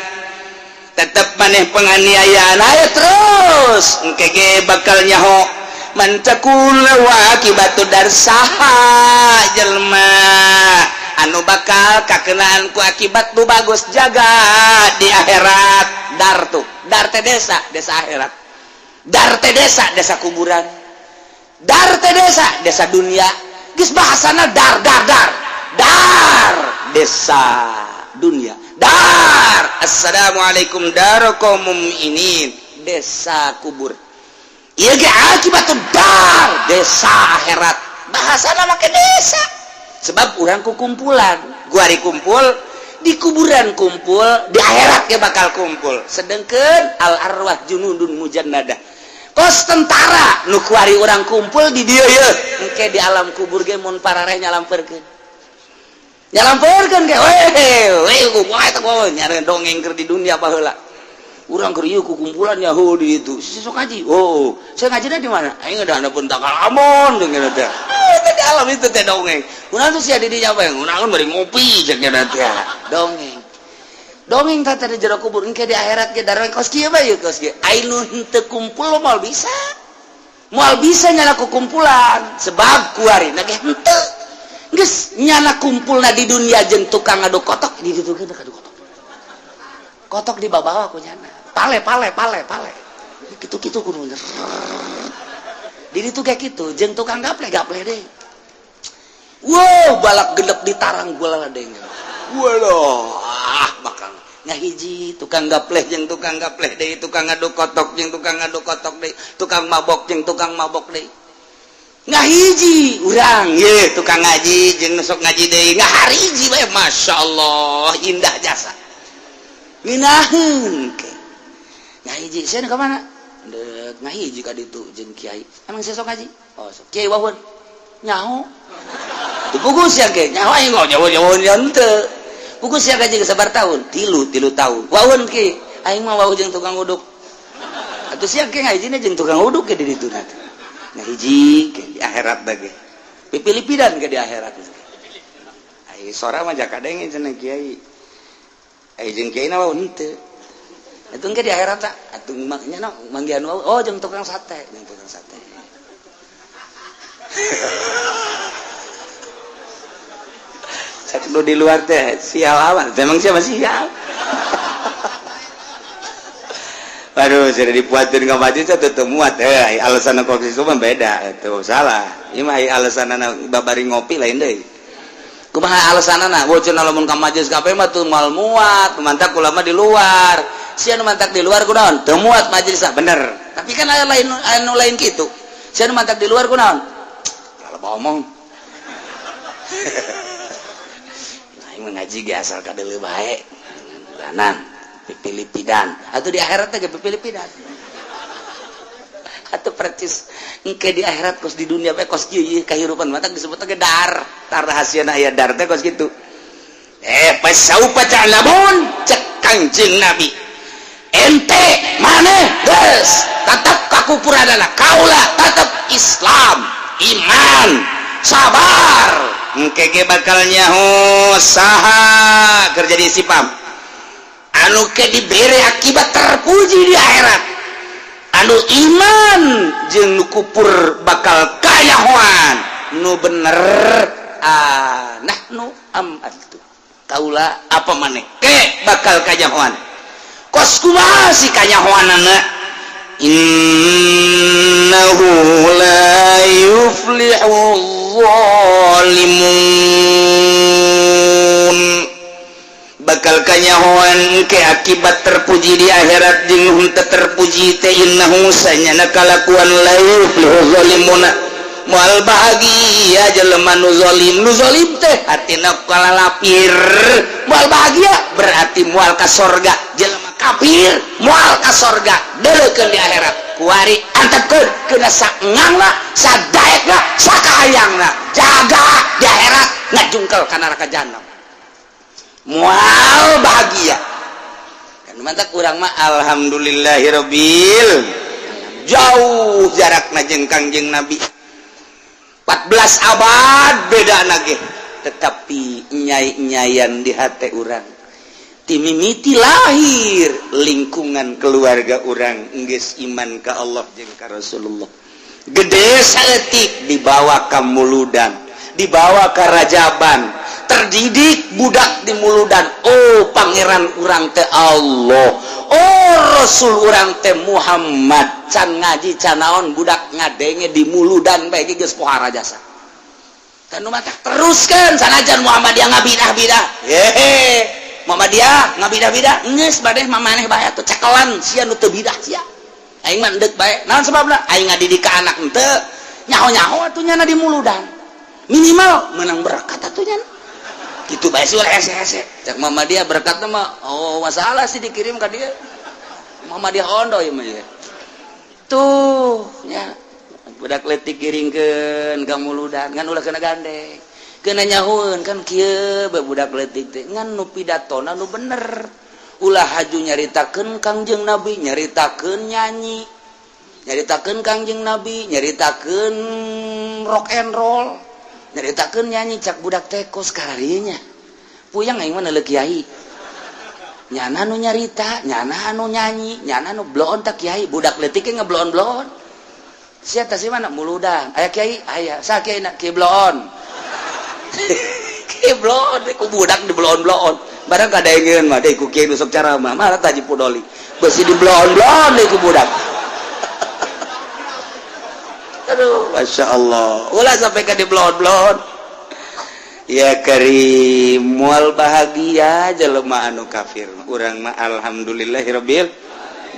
tetep maneh penganiayaan, ayo terus, engke ge bakal nyaho man takun lahu aqibatud dar, saha jelema anu bakal kakenaan ku akibat nu bagus jaga di akhirat. Dar tuh, dar teh desa, desa akhirat. Dar teh desa, desa kuburan. Dar teh desa, desa dunia. Geus bahasana dar dar dar dar, desa dunia, dar assalamualaikum dar kaum mukminin, desa kubur. Ieu ge akibat dar, desa akhirat. Bahasana make desa sebab urang ku kumpulan guari kumpul di kuburan, kumpul di akhirat ge bakal kumpul. Sedengkeun al arwah junudun mujannadah, kos tentara nu kuari urang kumpul di dieu ye, engke di alam kubur ge mun parareh nyalamperkeun, nyalamperkeun ge, weh weh, kumaha eta nyare dongeng keur di dunia baheula urang keur ieu ku kumpulan Yahudi itu. Si sok ngaji, oh saya ngajinya di mana, aing ada pun takal amon dengan teh. Dalam itu teh dongeng. Kunaon tuh sia di dinya bae? Kunaon bari ngopi cek nya teh. Dongeng. Dongeng teh di jero kubur engke di akhirat ge darah kos kieu bae kos kieu. Ai nu henteu kumpul moal bisa. Moal bisa nyala ku kumpulan sebab kuari na ge henteu. Geus nyana kumpulna di dunia jeung tukang ngaduk kotok di ditu ge ngaduk kotok. Kotok di bawah ku nyana. Pale pale pale pale. Kitu-kitu kudu. Diri tuh kayak gitu, jeung tukang gaple gaple deh. Wow, balak genep di tarang gua lah deh. Waduh, ah bakal ngahiji tukang gapleh jeung tukang gapleh deui, tukang ngaduk kotok jeung tukang ngaduk kotok deui, tukang mabok jeung tukang mabok deui. Ngahiji urang ye tukang ngaji jeung nu sok ngaji deui, ngahariji bae masyaallah indah jasa. Nginaheun ke. Ngahiji sia ka mana? Dek ngahiji ka ditu jeung kiai. Emang sia sok ngaji? Oh, sok. Kiai wawun. Nyaho. Teu pugus ya ge. Nyaho aing mah nyaho-nyaho henteu. Pugus ya gaji sabar tahun? Tilu tahun. Wawun ki. Aing mah wawuh jeung tukang uduk. Atuh sia ge ngahijina jeung tukang uduk ke di ditu na. Ngahiji ke di akhirat da ge. Pipilipidan ke di akhirat. Ai sora mah jaka denge cenah kiai. Ai jeung kiai na wawuh henteu. Itu engke di akhirat tak atuh maknya no manggihan wau oh jeung tukang sate, jeung tukang sate. Cek di luar teh sial amat, memang siapa sial. Waduh, sudah dipuatin ke masjid satu muat eh alasan kok itu mah beda itu salah. Ieu mah alasanna babari ngopi lain deui. Kumaha alasanna? Wo cenah lamun ka majelis kabeh mah teu moal muat, mantak ulama di luar. Sia nu mantak di luar kunaon? Teu muat majelis bener. Tapi kan aya lain anu lain kitu. Sia nu mantak di luar kunaon? Kalau omong. Aing mah ngaji ge asal kadeuleu bae. Danan pipilipidan. Atuh di akhirat teh ge pipilipidan. Atuh percis engke di akhirat kos di dunia bae kos kieu ieu kahirupan mantak disebut ge dar. Tar rahasiana aya dar teh kos kitu. Fasaufa ta'lamun cek Kangjeng Nabi. Ente maneh geus tetep kakupuranana kaula tetep Islam, iman, sabar. Engke ge bakal nyaho saha keur jadi sipam. Anu ke dibere akibat terpuji di akhirat. Anu iman jeung nu kupur bakal kayahoan. Nu bener ah nahnu am antum. Kaula apa maneh ke bakal kayahoan. Kos kumaha si kanyahoanana? Innahu la yuflihu zalimun. Bakal kanyahoan ke akibat terpuji di akhirat jeung henteu terpuji teh innahu sanyana kalakuan la yuflihu zalimuna. Moal bahagia jelema nu zalim teh hatina kalalapir. Moal bahagia berarti moal ka sorga. Jelema kafir moal ka sorga deuleukeun di akhirat. Kuari antepkeun keuna saengangna, sadaekna, sakahayangna. Jaga di akhirat ngajungkel ka neraka jahanam. Moal bahagia. Kan mantak urang mah alhamdulillahirabbil. Jauh jarakna jeung Kangjeng Nabi. 14 abad beda nage tetapi nyai-nyayan di hati urang timimiti lahir lingkungan keluarga urang geus iman ka Allah jeung ka Rasulullah gede saeutik dibawa ka muludan dibawa ka rajaban terdidik budak di muludan oh pangeran urang teh Allah oh Rasul urang teh Muhammad can ngaji can naon budak ngadenge di muludan bae geus pohara jasa kan nu matak teruskeun sanajan Muhammadiyah ngabidah-bidah hehe Muhammadiyah ngabidah-bidah geus bade mamaneh bae atuh cekelan sia nu teu bidah sia aing mah endek bae naon sababna aing ngadidik ka anak henteu nyaho-nyaho atuh nyana di muludan minimal menang berkat atuh nyana gitu bae sih ulah hese-hese cek Muhammadiyah berkatna mah oh masalah sih dikirim ka dia Muhammadiyah ondo ieu mah tuh nya budak leutik giringkeun ka muludan ngan ulah kena gandeng kena nyahueun kan kieu bae budak leutik teh ngan nu pidatona nu bener ulah haju nyaritakeun Kangjeng Nabi nyaritakeun nyanyi nyaritakeun Kangjeng Nabi nyaritakeun rock and roll. Nyaritakeun nyanyi cak budak teh kos kararinya. Puyang aing mah neuleuh kiai. Nyana nu nyarita, nyana anu nyanyi, nyana nu bloon tak kiai, budak leutik ge ngebloon-bloon. Sia teh mana muludan. Aya kiai, aya. Sa kiai na kiai bloon. Kiai bloon ku budak di bloon-bloon. Barang kadengeun mah deui ku kiai nu sok ceramah, malah taji pudoli. Beusi di bloon-bloon deui ku budak. Aduh, Masya Allah. Ulah sampai ke di bloon-bloon. Ya karim, mual bahagia jelema anu kafir. Urang mah alhamdulillahirabbil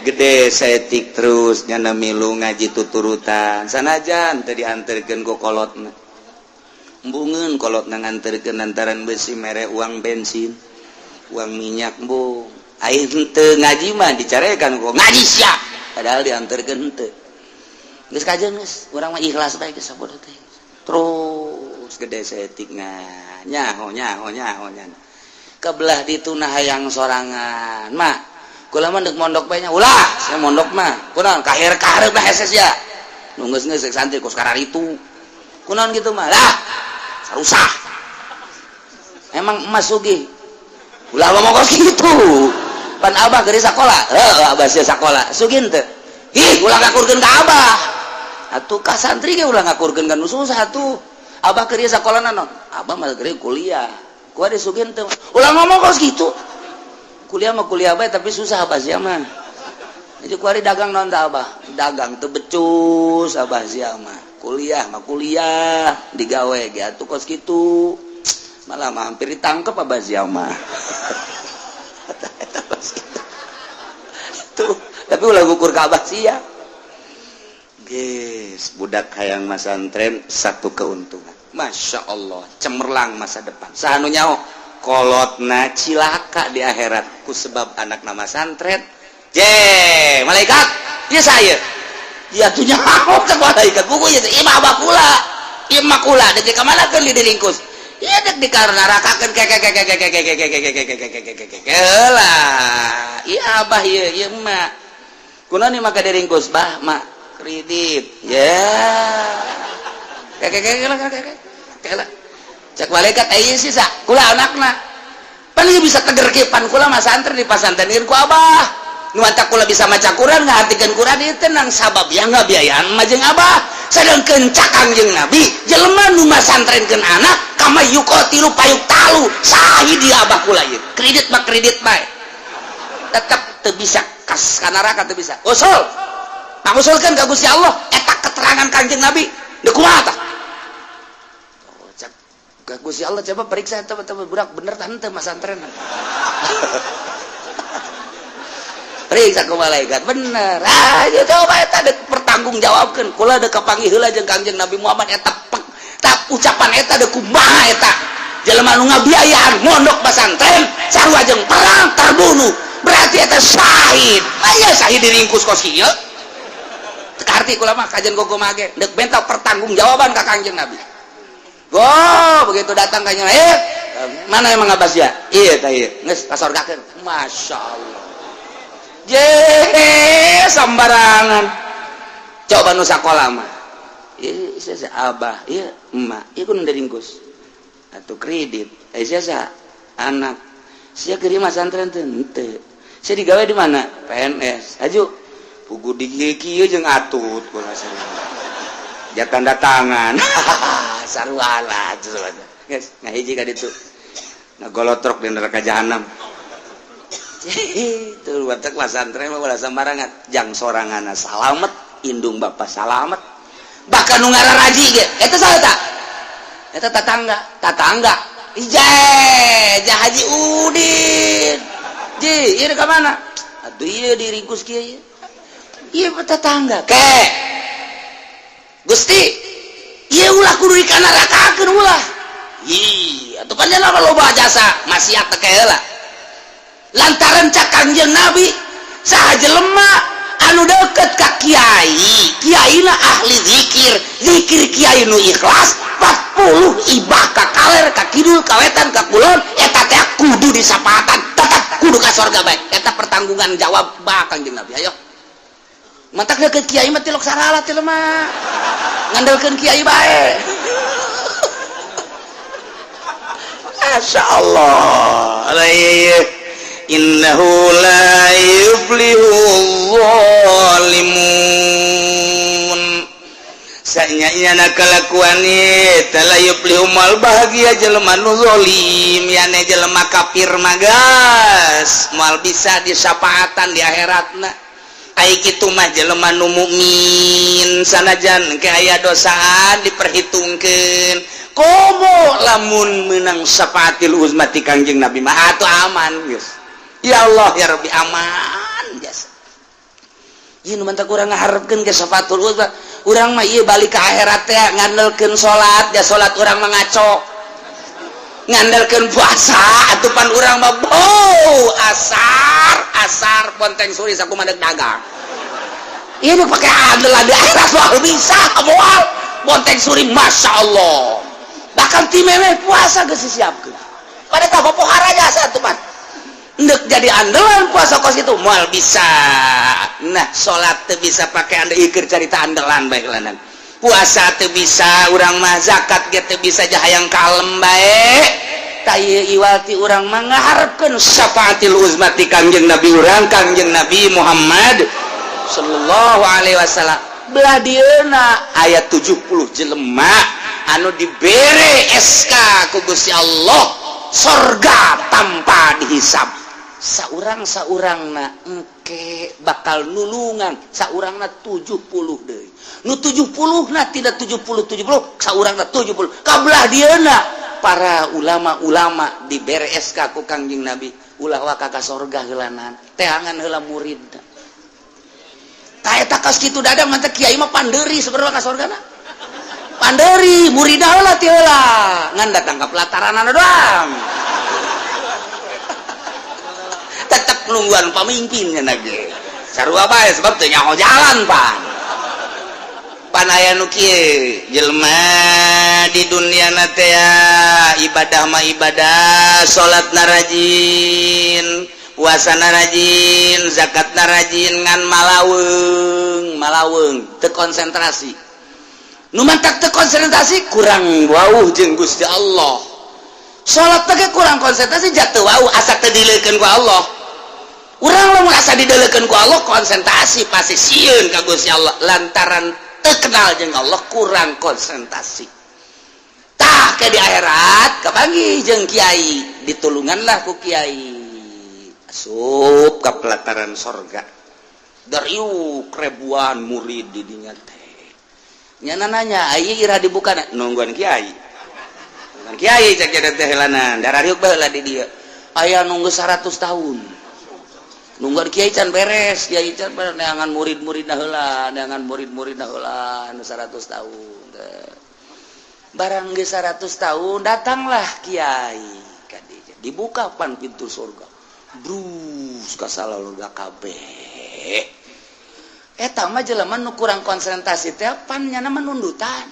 gede saeutik terus nyana milu ngaji tuturutan. Sanajan teu dianterkeun ku kolotna. Embungeun kolotna nganterkeun lantaran besi mere uang bensin, uang minyak embung. Aing teu ngaji mah dicarekan ku ngaji sia. Padahal dianterkeun henteu. Geus kajeun geus, urang mah ikhlas bae geus sabodo teh. Terus gede saeutik nah, nyaho nyaho nyaho nyaho. Kebelah ditu nah hayang sorangan. Mah, kula mah deuk mondok bae nya. Ulah, saya mondok mah. Kunaon kahir kahareup lah hese sia. Nu geus geus santri kos kararitu. Kunaon kitu mah? Lah, sarusah. Emang emas sugih. Ulah ngomong kos kitu. Pan abah keur sakola. Heuh, abah sia sakola. Sugih henteu? Ih, ulah ngakurkeun ka abah. Atuh ka santri ge ulah ngakurkeun ka nu susah atuh. Abah keur sakola naon? Abah mah keur kuliah. Ku ada sugih henteu? Ulah ngomong kos kitu. Kuliah mah kuliah bae tapi susah abah sia mah. Jadi ku ari dagang naon tah abah? Dagang teu becus abah sia mah. Kuliah mah kuliah digawe ge atuh kos kitu. Malah mah hampir ditangkep abah sia mah. Eta kos kitu. Tuh, tapi ulah ngukur ka abah sia. Guys, budak hayang masantren satu keuntungan. Masya Allah, cemerlang masa depan. Saha nu nyaho kolotna cilaka di akhirat ku sebab anak nama santren. Je, malaikat, ieu saya. Ya tuh nyaho cek malaikat. Buku ieu ieu mah abah kula. Ieu mah kula deuk ka mana keun diringkus. Ieu dek dikarnarakakeun ke ke ke ke ke ke ke ke ke ke ke ke ke ke ke ke lah. Ieu abah ieu ieu mah. Kunaon maka diringkus bah mak kredit. Ya. Ke ke ke ke ke ke ke. Cek malaikat aya sisa kula anakna. Pan ieu bisa teger kieu pan kula mah santri di pasantren ku abah. Nu matak kula bisa maca Quran ngahartikeun Quran ieu tenang sabab ya ngabiayaan mah jeung abah. Sedangkeun cak Kangjeng Nabi jelema nu masantrenkeun anak kama yuqatilu fayuqtalu sahid di abah kula ieu. Kredit mah kredit bae. Tetep teu bisa kas ka neraka teu bisa. Usul. Pangusulkeun ka Gusti Allah eta keterangan Kangjeng Nabi. Deuk kumaha tah? Oh, cak ka Gusti Allah coba periksa eta budak bener tah henteu masantren. Periksa ku malaikat bener. Ah, ieu coba eta deuk pertanggungjawabkeun. Kula deuk kapanggih heula jeung Kangjeng Nabi Muhammad eta tak ucapan eta deuk kumaha eta. Jelema nu ngabiayaan mondok pasantren sarua jeung perang terbunuh. Berarti eta syahid. Aya syahid diringkus kos kieu. Teu kaharti kula mah kajian gogo mage deuk benta pertanggungjawaban ka Kangjeng Nabi. Go, begitu datang ka mana emang abah sia? Iya tah ieu. Geus kasorgakeun. Masya Allah. Je sembarangan. Coba nu sakola mah. Ieu sia abah, ieu emak, ieu kudu diringkus. Atuh kredit. Eh sia anak. Sia keur masantren teu henteu. Sia digawe di mana? PNS. Aju pugu di kieu jeung atut kula sarua. Ja tanda tangan. Sarua lah geus ngahiji ka ditu. Ngagolotrok di neraka jahanam. Itu watak pasantren mah ulah sembarangan. Jang soranganna salamet, indung bapak salamet. Bahkan nu ngararaji ge, eta saha ta? Eta tatangga, tatangga. Ije, ja Haji Udin. Ji, ieu ka mana? Atuh ieu diringkus kieu ieu. Ieu mah tetangga. Ke. Gusti, ieu ulah kudu dikanarakakeun ulah. Ih, atuh pan jalma loba jasa maksiat teh heula. Lantaran cak Kangjeng Nabi saha jelema anu deket ka kiai, kiaina ahli zikir, zikir kiai nu ikhlas 40 ibah ka kaler ka kidul ka wetan ka kulon eta teh kudu disapatan tetep kudu ka sorga bae. Eta pertanggungan jawab bah Kangjeng Nabi. Ayo matak deket kiai mah tilok sarala teh mah ngandelkeun kiai bae. Masya Allah. Innahu la yuflihu zalimun. Sanyana kalakuan la yuflihu, moal bahagia jelema nu zalim, yane jelema kafir magas moal bisa disapaatan di akhiratna. Ai kitu mah jelema nu mukmin, sanajan ke aya dosaan diperhitungkeun. Komo lamun menang syafaatil uzma ti Kangjeng Nabi mah atuh aman geus. Ya Allah, ya Rabbi, aman jasa. Ieu nu mantak urang ngaharepkeun ke syafaatul uzma. Urang mah ieu balik ke akhirat teh ngandelkeun salat, ya salat urang mah ngaco. Ngandelkeun puasa atuh pan urang mah bau asar asar ponteng suri sakumaha deuk dagang. Ieu nu pake andelan di akhirat moal bisa, moal. Ponteng suri, Masya Allah. Bahkan ti memeh puasa geus disiapkeun. Pada tah pohara jasa atuh pan. Ndek jadi andalan puasa kos itu moal bisa. Nah, salat teu bisa pakai anda ikir carita andalan baik lanan. Puasa teu bisa urang mah, zakat ge teu bisa, jahayang kalem bae. Ta ieu iwati urang mah ngaharepkeun syafaatil uzma ti Kangjeng Nabi urang, Kangjeng Nabi Muhammad sallallahu alaihi wasallam. Belah dieuna aya 70 jelema anu dibere SK ku Gusti Allah sorga tanpa dihisab. Saurang saurangna engke bakal nulungan saurangna 70 deui. Nu 70 na tidak 70 70, saurangna 70. Kabelah dieuna para ulama-ulama dibere SK ku Kangjeng Nabi, ulah waka ka sorga heulanan, teangan heula murid. Tah, eta kos kitu dadang mantep. Kiai mah pandeuri sebenarnya ka sorgana. Panderi murid heula ti heula, ngan datang ka pelataran doang tetep nungguan pemimpin nya ge sarua bae, sebab teu nyaho jalan. Pan pan aya nu kieu jelema di dunia na teh ibadah mah ibadah, salat na rajin, puasa na rajin, zakat na rajin, ngan malaweung malaweung, teu konsentrasi. Nu mantak teu konsentrasi kurang wauh jeung Gusti Allah. Salat teh kurang konsentrasi, jatuh wauh, asa teu dileukeun ku Allah. Urang lamun asa dideulekeun ku Allah, konsentrasi, pasti sieun ka Gusti Allah. Lantaran teu kenal jeung Allah, kurang konsentrasi. Tah, ke di akhirat kapanggih jeung kiai, ditulunganlah ku kiai, asup ka pelataran sorga, dariuk ribuan murid di dinya teh. Nyana nanya, "Aya ira dibuka?" "Nungguan kiai, nungguan kiai," cek teh helanan. Darariuk baheula di dieu aya nunggu 100 tahun nungguan kiai can beres, kiai can beres, neangan murid-murid heula, neangan murid-murid heula nu 100 tahun teh. Barang geus 100 tahun datanglah kiai ka dieu, dibuka pan pintu surga, brus ka salalurga kabeh. Eta mah jelema nu kurang konsentrasi teh pan nyana mah nundutan.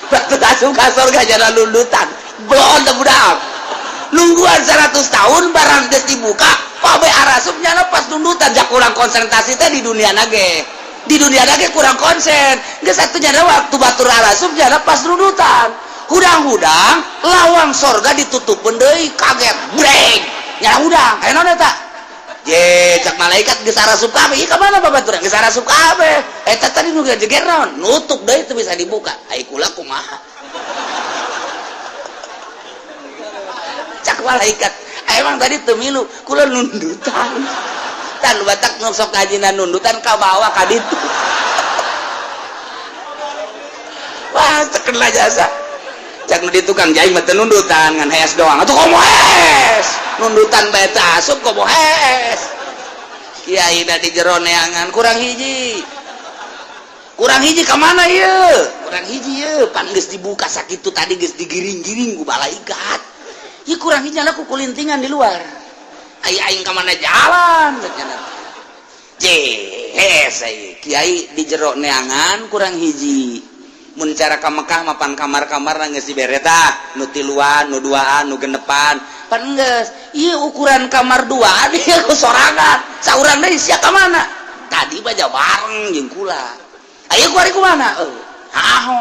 Waktu asup ka surga jana nundutan, blon teh budak nungguan 100 tahun. Barang geus dibuka, pabe arasup, nyana pas nundutan. Jak kurang konsentrasi teh di dunia nage, di dunia nage kurang konsen geus atuh. Nyana waktu batur arasup, nyana pas nundutan, hudang-hudang lawang sorga ditutup deui, kaget breng nyana hudang. Aya naon eta? Je, cak malaikat, geus arasup kabeh. Ieu ka mana babaturan? Geus arasup kabeh. Eta tadi nu jeger naon? Nutup deui, teu bisa dibuka. Ai kula kumaha? Cak malaikat, emang tadi teu milu kula nundutan. Tan batak nu sok ngajina nundutan ka bawah ka ditu. Wah, terkena jasa. Cak nu di tukang jahit mah teu nundutan, ngan hees doang. Atuh komo hees nundutan bae teu asup, komo hees. Kiai da di jero neangan kurang hiji, kurang hiji. Ka mana ieu kurang hiji? Ieu pan geus dibuka sakitu tadi, geus digiring-giring ku malaikat. Ieu kurang hiji ku kulintingan di luar. Ai aing ka mana jalan? Jehes kiai di jero neangan kurang hiji. Mun cara ka Mekah mapan kamar-kamar geus dibere tah, nu tiluan, nu duaan, nu genepan. Pan geus ieu ukuran kamar duaan, ieu ku sorangan saurang deui. Sia ka mana tadi? Baja bareng jeung kula. Ayo ku ari ku mana? Aho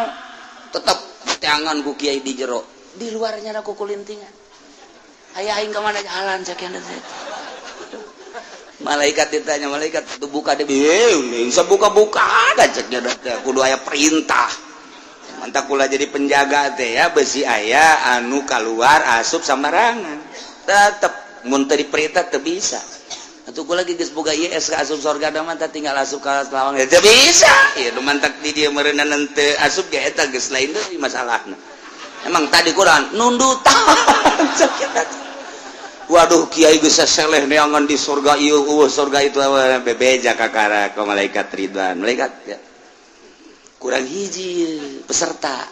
tetep Teangan ku kiai di jero, di luarnya ku kulintingan. Aya aing ka mana jalan cek teh. Malaikat ditanya, malaikat itu buka deh, bisa buka-buka ada cek teh, kudu aya perintah. Mantap kula jadi penjaga teh ya, besi aya anu keluar asup sambarangan. Tetep mun teu diperintah teu bisa. Atuh kula geus boga ieu SK asup surga da mah tinggal asup ka lawang ya teu bisa. Ieu nu mantak di dieu meureunna teu asup ge eta geus lain deui masalahna. Emang tadi kurang nundutan cek kita. Waduh, kiai geus seleh neangan di surga ieu, eueuh surga itu bebeja kakara ka malaikat Ridwan. Malaikat ya. Kurang hiji peserta.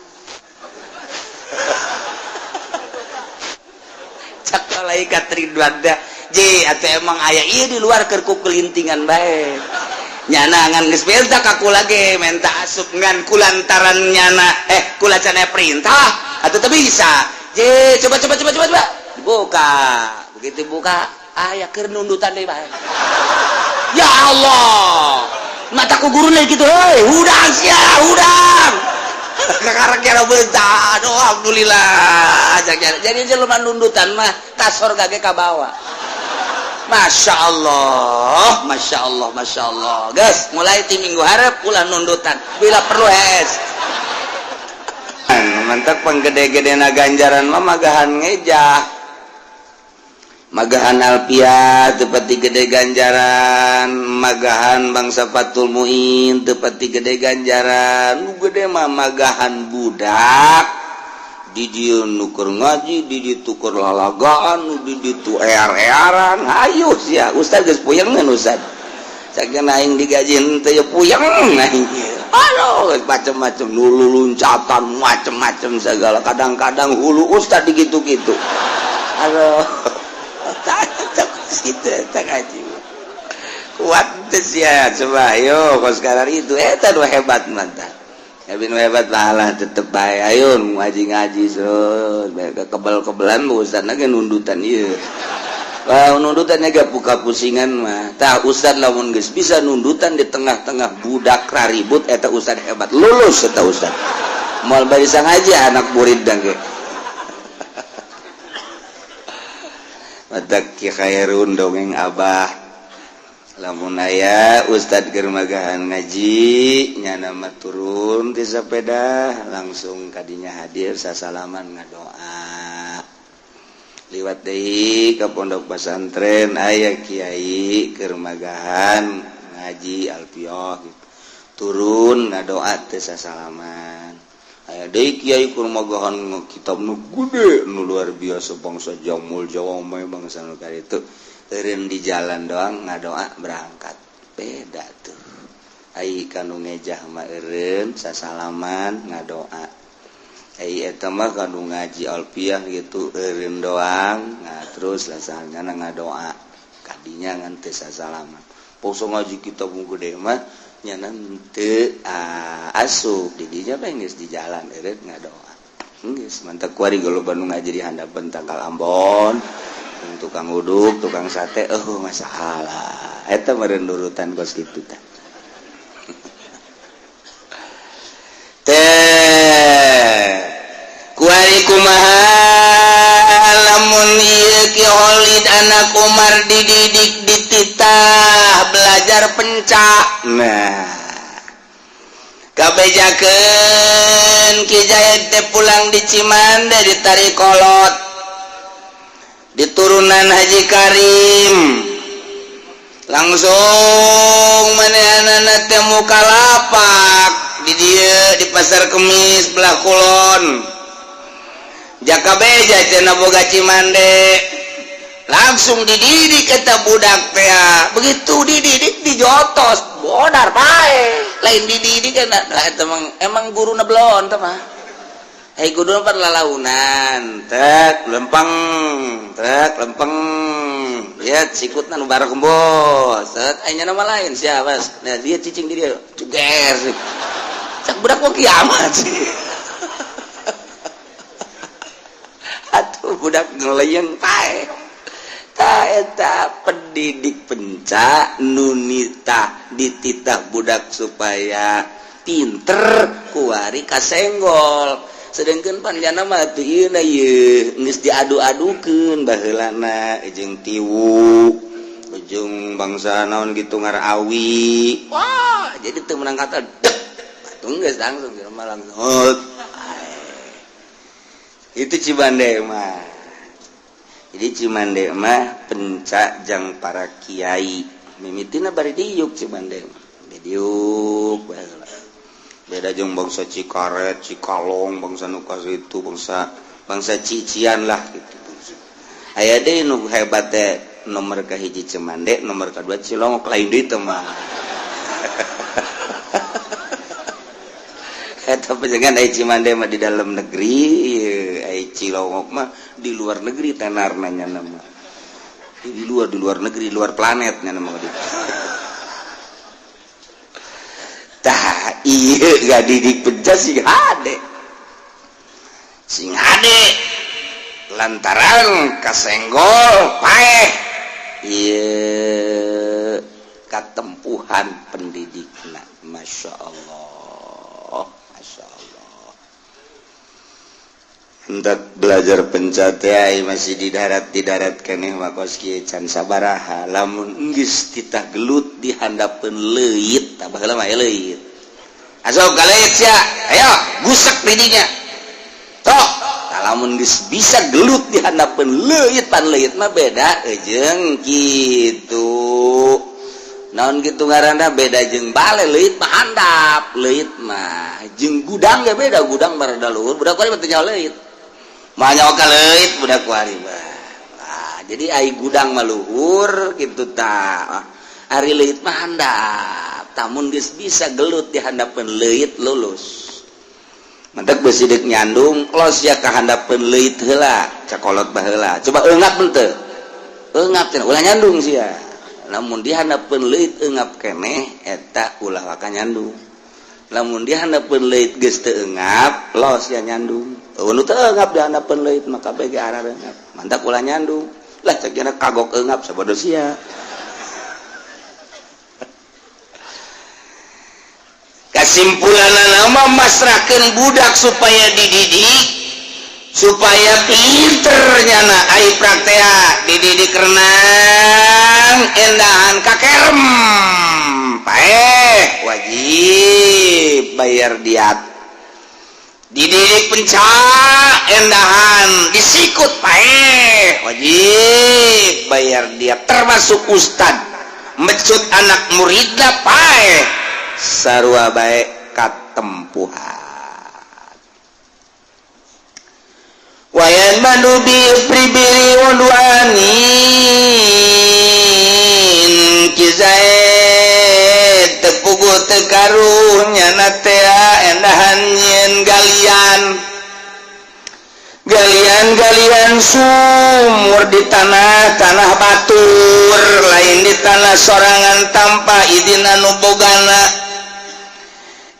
Cak malaikat Ridwan dah. Ji, atau emang aya ieu di luar keur ku kelintingan bae. Nyana ngan geus minta ka kula ge menta asup ngan kulantaran nyana kula can aya perintah atuh teu bisa. Ji, coba coba coba coba coba. Dibuka. Begitu buka, aya keur nundutan deui bae. Ya Allah. Mata ku guruna kitu, heuy, hudang sia, hudang. Kakara kira beunta. Aduh, alhamdulillah. Jadi jelema nundutan mah ka sorga ge kabawa. Masya Allah, Masya Allah, Masya Allah. Guys, mulai ti minggu harap ulah nundutan. Bila perlu hes. Mantap panggede-gedena ganjaran mah magahan ngejah. Magahan alpiah teu pati gede ganjaran, magahan bangsa Fathul Muin teu pati gede ganjaran. Nu gede mah magahan budak. Di dieu nu keur ngaji, di ditu keur lalagaan, nu di ditu ear-earan. Hayu sia, ustaz geus puyeng ustaz. Sakeun aing digaji henteu ya puyeng aing. Aduh, macem-macem nulu loncatan macem-macem segala. Kadang-kadang hulu ustaz digitu-gitu. Aduh. Gitu eta ngaji. Kuat teu sia, coba ayo kos sekarang itu eta nu hebat mantap. Tapi nu hebat malah tetep bae ayo ngaji-ngaji so kebel-kebelan ustaz ge nundutan ieu. Wah, nundutan ge buka pusingan mah. Tah ustaz lamun geus bisa nundutan di tengah-tengah budak raribut eta ustaz hebat. Lulus eta ustaz. Moal bari sangaja anak murid dang ge. Matak Ki Khairun dongeng abah. Lamun aya ustad keur magahan ngaji nyana mah turun ti sepeda langsung kadinya hadir sasalaman ngadoa. Liwat deui ka pondok pesantren aya kiai keur magahan ngaji alfiah gitu. Turun ngadoa teh sasalaman. Aya deui kiai keur magahan kitab nu gede nu luar biasa bangsa jamul jawame bangsa nu karitu. Eureun di jalan doang ngadoa berangkat. Beda tuh. Ai kanu ngejah mah eureun sasalaman ngadoa. Ai eta mah kanu ngaji alfiah gitu eureun doang, nah terus lasana ngadoa. Kadinya ngan teu sasalaman. Poso ngaji kitab nu gede mah nyana teu asup di dinya bae geus di jalan eureun ngadoa. Geus mantap kuari loba nu ngaji di handapeun tangkal Ambon. Tukang uduk, tukang sate, oh masalah. Eta meureun nurutan kos kitu tah. Teh kuari kumaha lamun ieu Ki Khalid anak Umar dididik dititah belajar pencak. Nah, kabejakeun Ki Zaid teh pulang di Cimande ditarik kolot. Di turunan Haji Karim langsung manehanana teh muka lapak di dieu di Pasar Kemis belah kulon. Jaka beja cenah boga Cimande langsung dididik eta budak teh. Begitu dididik dijotos bodar bae, lain dididik kan lah eta emang guruna belon teh mah. Hei guru pan lalaunan, tek lempeng, tek lempeng. Lihat sikutna nu bareng bos. Set aya nama lain siapa? Nah, dia cicing di dia. Ceger. Cak budak mau kiamat sih. Atuh budak ngeleyeng pae. Ta eta pendidik pencak nunita dititah budak supaya pinter kuari kasenggol. Sedangkan panjana mah teu ieu na, ieu geus diadu-adukeun baheulana jeung tiwu jeung bangsa naon gitu, ngarawi. Wah, jadi teu menang kata dek atuh, geus langsung jelema langsung hot. Itu Cimande mah. Jadi Cimande mah penca jang para kiai mimitina bari diuk. Cimande mah diuk baheula beda jeung bangsa Cikaret, Cikalong, bangsa nu itu, bangsa bangsa cician lah gitu. Aya deui nu hebat teh, nomor kahiji Cimande, nomor kedua Cilongok, lain deui teh mah. Eta panjenengan, ai Cimande mah di dalam negeri, ai Cilongok mah di luar negeri. Tenar nanya nama di luar negeri, di luar planet nya nama di. Tah, iya, gak didik penca sing hade, sing hade lantaran kasenggol paeh. Iya, katempuhan pendidikna. Masya Allah, Masya Allah. Hendak belajar penca teh masih di darat, di darat keneh mah kos kieu can sabaraha. Lamun geus titah gelut di handapeun leuit, tah baheula mah leuit, asok ka leuit sia, ayo gusak di dinya tok. Lamun geus bisa gelut di handapeun leuit, pan leuit mah beda jeung kitu, naon gitu ngaranna, beda jeung bale. Leuit mah handap, leuit mah jeung gudang ge beda. Gudang mah rada luhur, budak kuari mah teu nyaho leuit mah, nyaho ka leuit budak kuari mah. Nah, jadi ai gudang mah luhur gitu. Tah, ari leuit mah handap. Tamun geus bisa gelut di handapeun leuit, lulus. Mantak besi dek nyandung los ya ka handapeun leuit heula, cakolot baheula, coba eungap henteu, eungap cenah, ulah nyandung sia. Lamun di handapeun leuit eungap keneh, eta ulah waka nyandung. Lamun di handapeun leuit geus teu eungap, los ya nyandung. Eueuh nu teu eungap di handapeun leuit maka bege arah eungap, mantak ulah nyandung lah. Cek cenah kagok eungap, sabodo sia. Kesimpulan nama, masrahkan budak supaya dididik, supaya pinter nyana. Ai praktea dididik renang endahan kakerem, paeh, wajib bayar diat. Dididik penca endahan disikut, paeh, wajib bayar diat. Termasuk ustad mecut anak muridna, paeh, sarua bae katempuhan. Wayan manubi pribiri udwanin kizaid tepugu tekaruhnya natea endahan nyen galian galian galian sumur di tanah tanah batur, lain di tanah sorangan, tanpa izin anu bogana.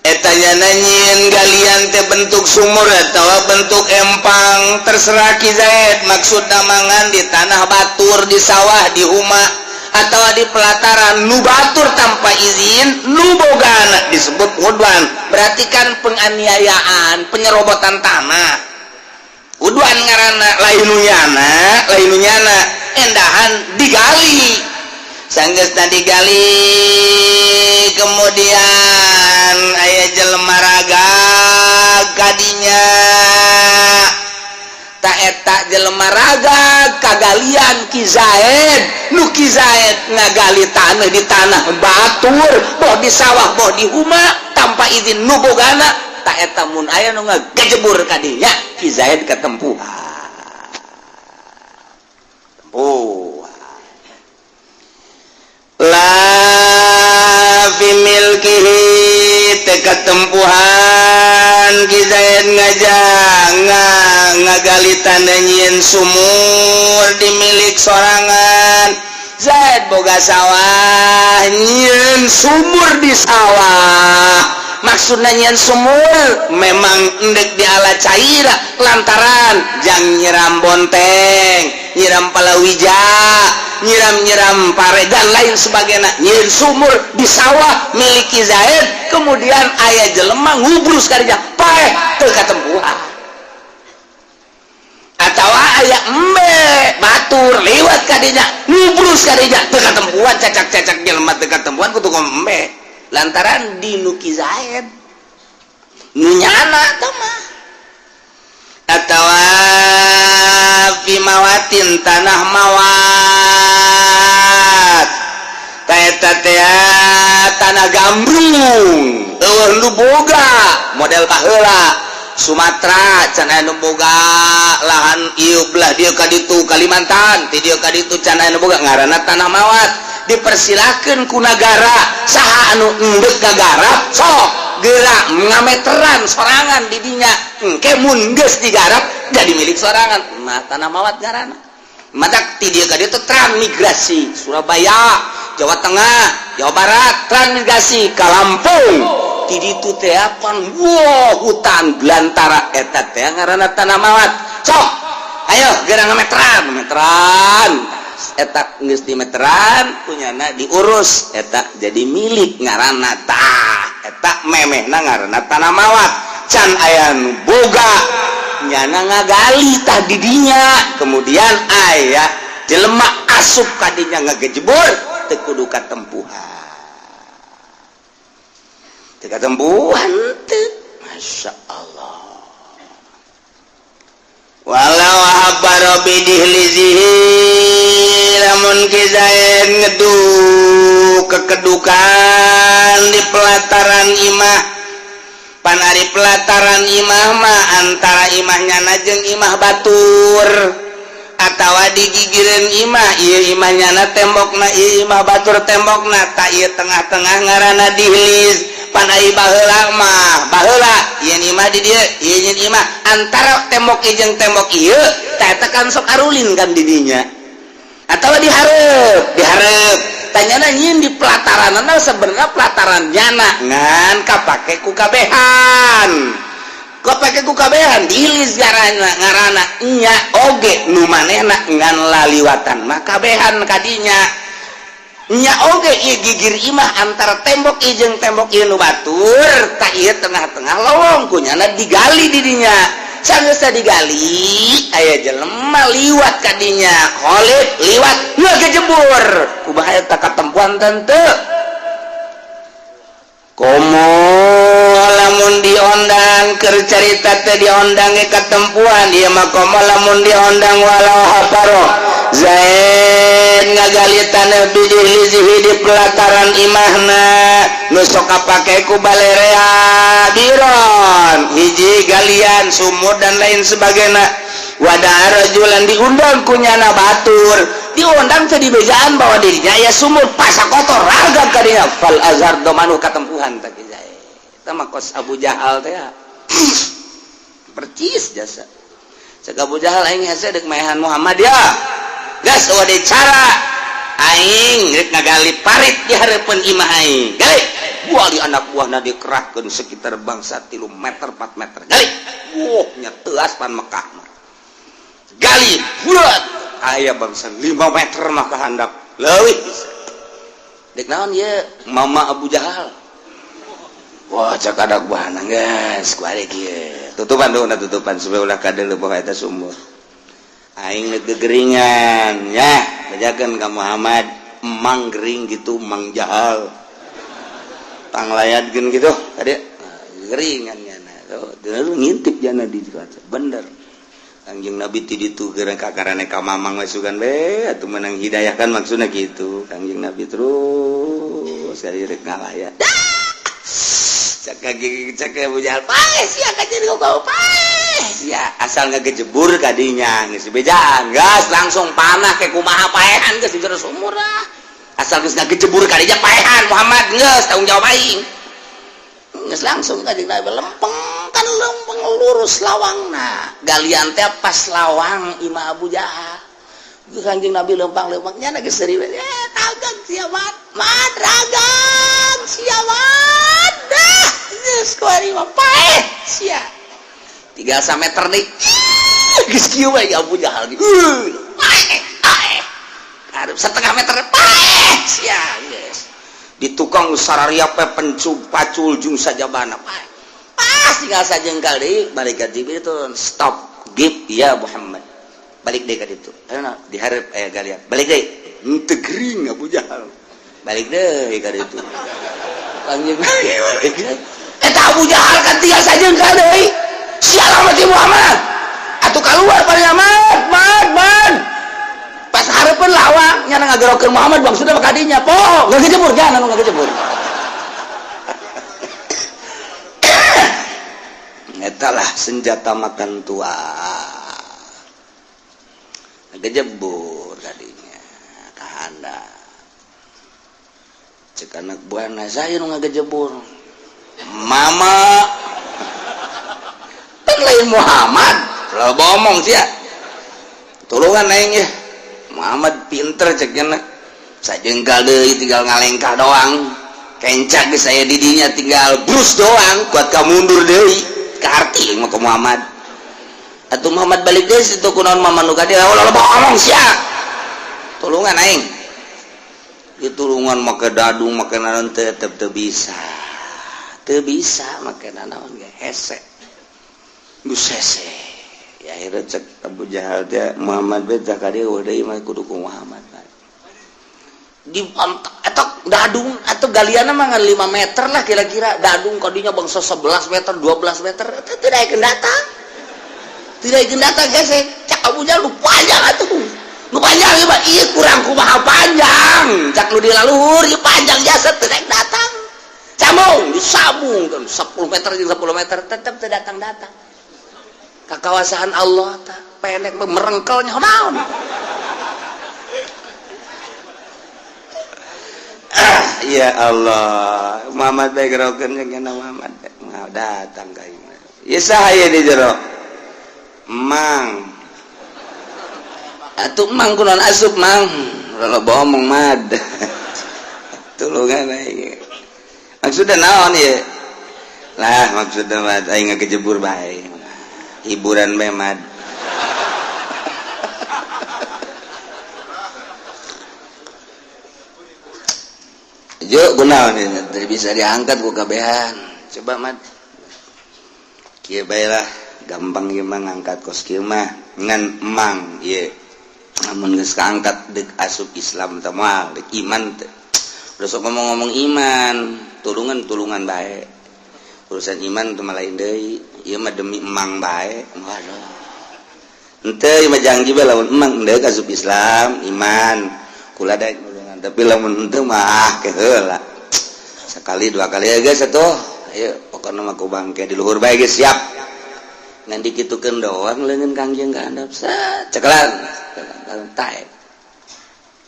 Etanya nanyin galian teh bentuk sumur atau bentuk empang, terserah Ki Zaid. Maksud mangan di tanah batur, di sawah, di huma atau di pelataran nu batur, tanpa izin nu bogana disebut udwan. Berarti kan penganiayaan, penyerobotan tanah, udwan ngaranna. Lain nu nyana, lain nu nyana endahan digali, sanggeusna digali kemudian aya jelema raga kadinya. Tak eta jelema raga kagalian Ki Zaid, nu Ki Zaid ngagali tanah di tanah batur, boh di sawah, boh di huma, tanpa izin nu bogana. Tak eta mun aya nu ngagejebur kadinya, Ki Zaid ketempuhan tempuhan. La fi milkihi, teu katempuhan Ki Zaid ngajang ngagali tanah nyieun sumur di milik sorangan. Zaid boga sawah, nyieun sumur di sawah. Maksudnya nyieun sumur memang endek di ala caira, lantaran jang nyiram bonteng, nyiram palawija, nyiram-nyiram pare dan lain sebagainya. Nyieun sumur di sawah miliki Zaid, kemudian aya jelema ngubrus kadinya, paeh, teu katempuhan. Atau aya embe batur liwat kadinya, nubrus kadinya, teu katempuan cacak-cacak jelema, teu katempuan ku tukang embe lantaran di nu Ki Zaid nu nyana teh mah. Atawa fi mawatin, tanah mawat, eta teh tanah gambrung, euweuh nu boga. Model baheula Sumatera can aya nu boga lahan ieu, belah dieu ka ditu Kalimantan, ti dieu ka ditu can aya nu boga, ngaranna tanah mawat. Dipersilakeun ku nagara, saha anu endek ngagarap sok gerak ngameteran sorangan di dinya. Engke mun geus digarap jadi milik sorangan. Nah, tanah mawat ngaranna. Matak ti dieu ka dieu teh transmigrasi Surabaya, Jawa Tengah, Jawa Barat, transmigrasi ka Lampung, ti ditu teh pan wow hutan belantara. Eta teh ngaranna tanah mawat. Sok ayo geura ngameteran, meteran. Eta geus dimeteran, punyana diurus, eta jadi milik ngaranna. Tah, eta memehna ngaranna tanah mawat, can aya nu boga. Nyana ngagali tah di dinya, kemudian aya jelema asup kadinya ngagejebur, teu kudu katempuhan, teu katempuhan teu. Masya Allah. Walau habaro bidihlizihi, lamun Ki Zaid ngeduk kekedukan di pelataran imah. Pan ari pelataran imah mah antara imahnya jeung imah batur atawa digigireun imah. Ieu imah nyana tembokna, ieu imah batur tembokna. Tah, ieu tengah-tengah ngaranna dihliz. Pan ari baheula mah, baheula ieu imah di dieu, ieu nyeun imah antara tembok ieu jeung tembok ieu. Tah, eta kan sok arulin kan di dinya atau dihareup, dihareup. Tanyana nyieun di pelataran, sebenarnya pelataran nyana ngan kapake ku kabehan, kapake ku kabehan. Dihliz ngaranna, ngaranna nya oge nu manehna ngan laliwatan mah kabehan kadinya. Nya oge ieu gigir imah antara tembok ieu jeung tembok ieu nu batur. Tah, ieu tengah-tengah lowong, kunyana digali di dinya. Sanggeus digali, aya jelema liwat kadinya, Khalid liwat ngagejebur. Kumaha eta, katempuan teu? Komo lamun diondang, keur carita teh diondang ge katempuan ieu mah. Komo lamun diondang, walau hafaro Zaid ngagali tanah bidihlizihi di pelataran imahna nu sok kapake ku balerea, biron hiji galian sumur dan lain sebagainya. Wadah rajulan, diundang kunyana batur, diundang teh dibejaan bahwa dirinya ya sumur pasak kotor ragam kadinya, fal azhar domanu, katempuhan teh Ki Zaid. Eta mah kos Abu Jahal teh percis jasa. Cek Abu Jahal, "Aing hese dek maehan Muhammad ya. Gas euweuh deui cara, aing rek ngagali parit di hareupeun imah aing." Gali, buali anak buahna dikerahkeun sekitar bangsa 3 meter, 4 meter. Gali, wah nya teuas pan Mekah mah. Gali buat aya bangsa 5 meter mah ka handap leuwih bisa. "Dek naon ye, Mama Abu Jahal?" Wah, cek anak buahna, "Geus ku ari kieu, tutupan dulu, tutupan supaya ulah kadeuleu bahwa eta sumur. Aing rek gegeringan ya, bejakeun ka Muhammad, emang gering gitu, Mang Jahal, tanglayatkeun gitu tadi geringan nya." Tuh lu ngintip jana di kaca bener. Kangjeng Nabi ti ditu geurang kakarane ka mamang we, sugan be atuh menang hidayah kan maksudna gitu. Kangjeng Nabi terus kali rek ngalayat. Cek cek Abu Jahal, "Paeh sia ka jadi kau, paeh sia." Asal ngagejebur kadinya geus bejaan, gas langsung panah ke kumaha, paehan geus di jero sumur ah. Asal geus ngagejebur kadinya, paehan Muhammad, geus tanggung jawab aing geus. Langsung kanjeng Nabi lempeng kan, lempeng lurus lawangna galian teh pas lawang imah Abu Jahal. Kanjeng Nabi lempang-lempang nya geus serius ya, "Tagag sia mat, mat ragag sia mat, dah geus kuari mah, paeh sia." Tinggal sameter deui, geus kieu we Abu Jahal, "Paeh, paeh." Aduh, setengah meter, "Paeh sia." Geus di tukang sararia pe pencu pacul jung sajabana, paeh. Pas tinggal sajengkal deui, malaikat Jibril turun, "Stop, give ya Muhammad." Balik deui ka ditu. Ayo dihareup aya galian. Balik deui. Henteu gering Abu Jahal. Balik deui ka ditu. Kangjeng Nabi balik deui. Eta Abu Jahal kan tinggal sajengkal deui. Sial mati Muhammad. Atuh keluar pada Mad, mad, mad. Pas hareupeun lawang nya ngagerokeun Muhammad bang sudah kadinya po, ngagejebur kan anu ngagejebur. Eta lah senjata makan tua. Ngagejebur kadinya kahanda. Cek anak buahna saya nu ngagejebur. Mama kan lain Muhammad, lo bomong sih ya. Tulungan aing ya. Muhammad pinter ceknya sajengkal deui tinggal ngalengkah doang. Kencak geus saya didinya tinggal brus doang, kuat ka mundur deui. Kaarti mah ka Muhammad. Atuh Muhammad balik deui situ kunaon mama nu ka dieu ulah loba omong sia. Tulungan aing. Ditulungan make dadung make naon tetep teu bisa. Teu bisa make naon ge hese. Geus hese. Ya akhirnya cek Abu Jahal teh Muhammad beta ka dieu deui mah kudu ku Muhammad. Di atau dadung atau galianna mah ngan 5 meter lah kira-kira. Dadung kadinya bangsa 11 meter, 12 meter eta tidak akan datang. Tidak akan datang hese. Cak Abu Jahal nu panjang atuh. Nu panjang ieu mah ieu kurang kumaha panjang. Cak nu di laluhur ieu panjang jasa teu datang. Sambung, disambung kan 10 meter jeung 10 meter tetep teu datang-datang. Kakawasan Allah ta pendek merengkelnya naon. Ya Allah, Muhammad bae gerokeun jeung Muhammad datang ka ieu. Ieu saha ieu di jero? Mang. Atuh mang kunaon asup mang? Loba omong mad. Tulungan aing. Maksudna naon ieu? Lah maksudna mah aing ngagejebur bae. Hiburan bae mad. Juk kunaon ieu bisa diangkat ku kabehan. Coba mad. Kieu bae lah, gampang ieu mah ngangkat kos kieu mah ngan emang ieu. Lamun geus kaangkat deuk asup Islam teh moal deuk iman teh. Udah sok ngomong-ngomong iman, tulungan-tulungan bae. Urusan iman teh mah lain deui. Ieu mah demi emang bae. Waduh. Henteu ieu mah janji bae lamun emang deuk asup Islam, iman. Kula da nulungan, tapi lamun henteu mah keheula. Sekali dua kali ya geus atuh. Ayo pokona mah ku bangke di luhur bae geus siap. Ngan dikitukeun doang leungeun Kangjeng ka handap. Cekelan. Taek.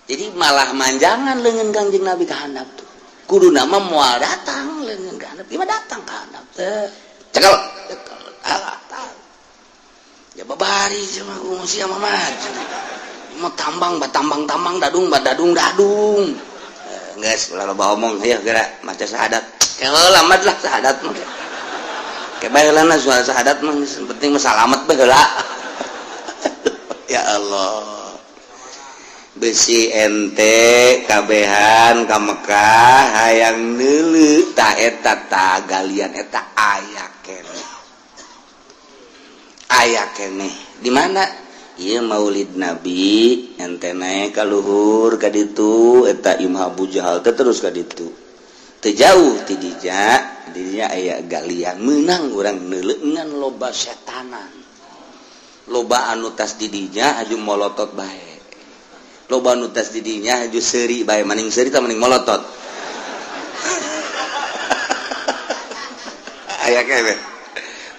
Jadi malah manjangan leungeun Kangjeng Nabi ka handap tuh. Kudu nama moal datang leungeun ka handap, ieu mah datang ka handap teh. Cekel. Cekel. Alah tah. Ya babari cenah ku sia mah. Mau tambang ba tambang-tambang dadung ba dadung-dadung. Geus ulah loba omong ieu geura maca syahadat. Keheula mah lah syahadat mah. Kebaheulana soal syahadat mah penting mah salamet baheula. Ya Allah. Besi ente kabehan ka Mekah hayang neuleuh tah eta ta galian eta aya keneh. Aya keneh. Di mana? Ieu Maulid Nabi ente naik ka luhur ka ditu eta Imam Abu Jahal teh terus ka ditu. Teu jauh ti dinya, dinya aya galian meunang urang neuleuh ngan loba setanan. Loba anu tas di dinya aju molotot bae. Loba nu tas di dinya aju seuri bae, maning seuri tah maning molotot. Aya keneh.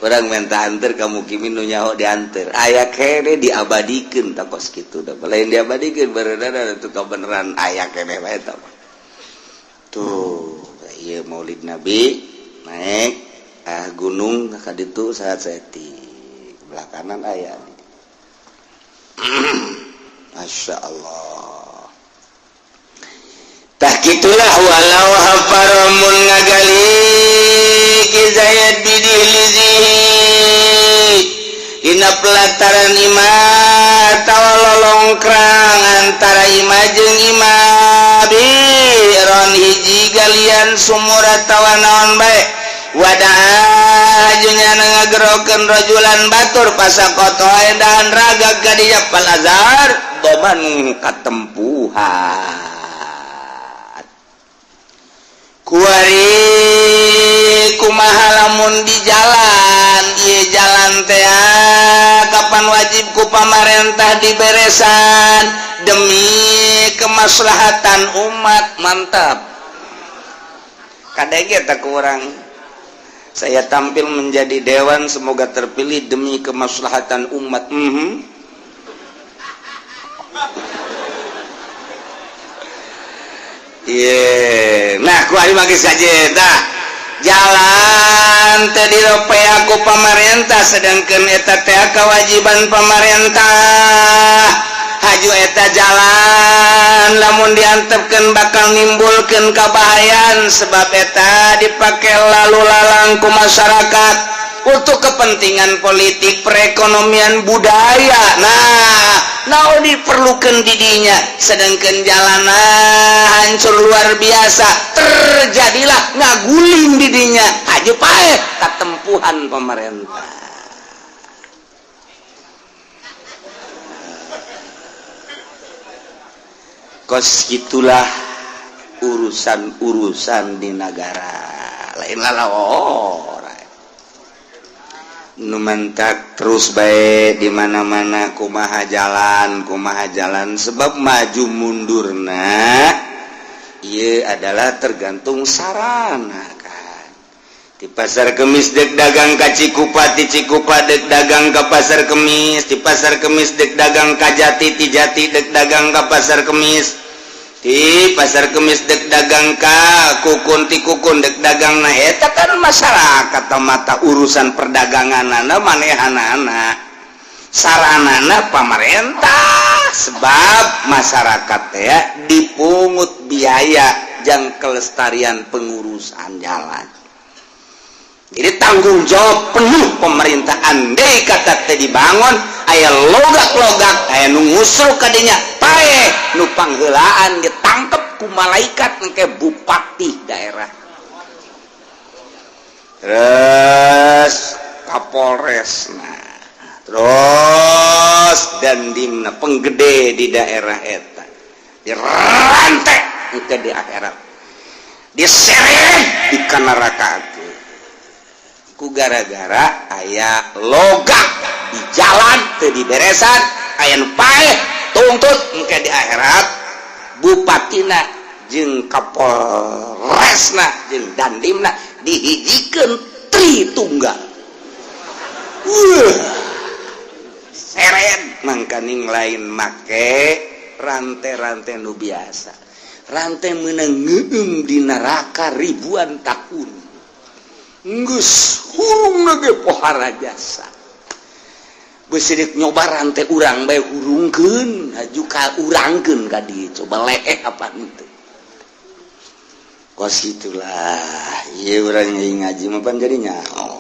Urang minta anter ka mukimin nu nyaho dianter. Aya keneh diabadikeun tah kos kitu da. Lain diabadikeun beneran itu kabeneran aya keneh bae tah. Tuh, ieu Maulid Nabi naik gunung ka ditu saat saeutik. Belah kanan aya. Masya Allah. Tah kitulah walau hafaramun ngagali ki Zaid bidilizihi dina pelataran imah atawa lolongkrang antara imah jeung imah biron hiji galian sumur atawa naon bae Wadah nya ngagerokeun rajulan batur fasaqatha dan raga kadinya pal azhar doman katempuhan. Kuari kumaha lamun di jalan ieu jalan teh kapan wajib ku pamarentah diberesan demi kemaslahatan umat. Mantap, kadang tak kurang saya tampil menjadi dewan, semoga terpilih demi kemaslahatan umat. Yeah. Nah, ku saja jalan tadi aku pamarentah, sedangkan eta teh kewajiban pamarentah. Haju eta jalan lamun diantepkeun bakal nimbulkeun kabahayan, sebab eta dipakai lalu lalang ku masyarakat untuk kepentingan politik, perekonomian, budaya. Nah, naon diperlukan didinya, sedangkan jalanan hancur luar biasa, terjadilah ngaguling didinya, haju paeh katempuhan pemerintah. Kos itulah urusan-urusan di negara lain lalaora nu mentak terus baik di mana-mana kumaha jalan, kumaha jalan, sebab maju mundurna ieu adalah tergantung sarana kan. Di Pasar Kemis dek dagang ka Cikupa, ti Cikupa dek dagang ke Pasar Kemis, di Pasar Kemis dek dagang ka Jati, ti Jati dek dagang ke Pasar Kemis, di Pasar Kemis dek dagang ka Kukun, ti Kukun dek dagang. Nah, eta kan masyarakat mata urusan perdagangan manehanana saranana pamarentah, sebab masyarakat ya dipungut biaya jang kelestarian pengurusan jalan. Jadi tanggung jawab penuh pemerintah. Andai kata teh dibangun aya logak-logak, aya nu ngusul kadinya, paeh nu pangheulaan ditangkep ku malaikat engke bupati daerah, terus Kapolres, nah terus dandimna, penggede di daerah eta dirantek engke di akhirat, diseret di neraka ku gara-gara aya logak di jalan teu diberesan, aya nu paeh tuntut engke di akhirat bupatina jeung kapolresna jeung dandimna dihijikeun tri tunggal. Seret mangkaning lain make rantai-rantai nu biasa, rantai meunang ngeum di neraka ribuan tahun. Geus hurung ge pohara jasa. Beusirik nyoba rantai urang bae hurungkeun haju ka urangkeun ka dieu, coba leeh apa henteu. Kos itulah ieu urang ngaji mah pan jadi nyaho.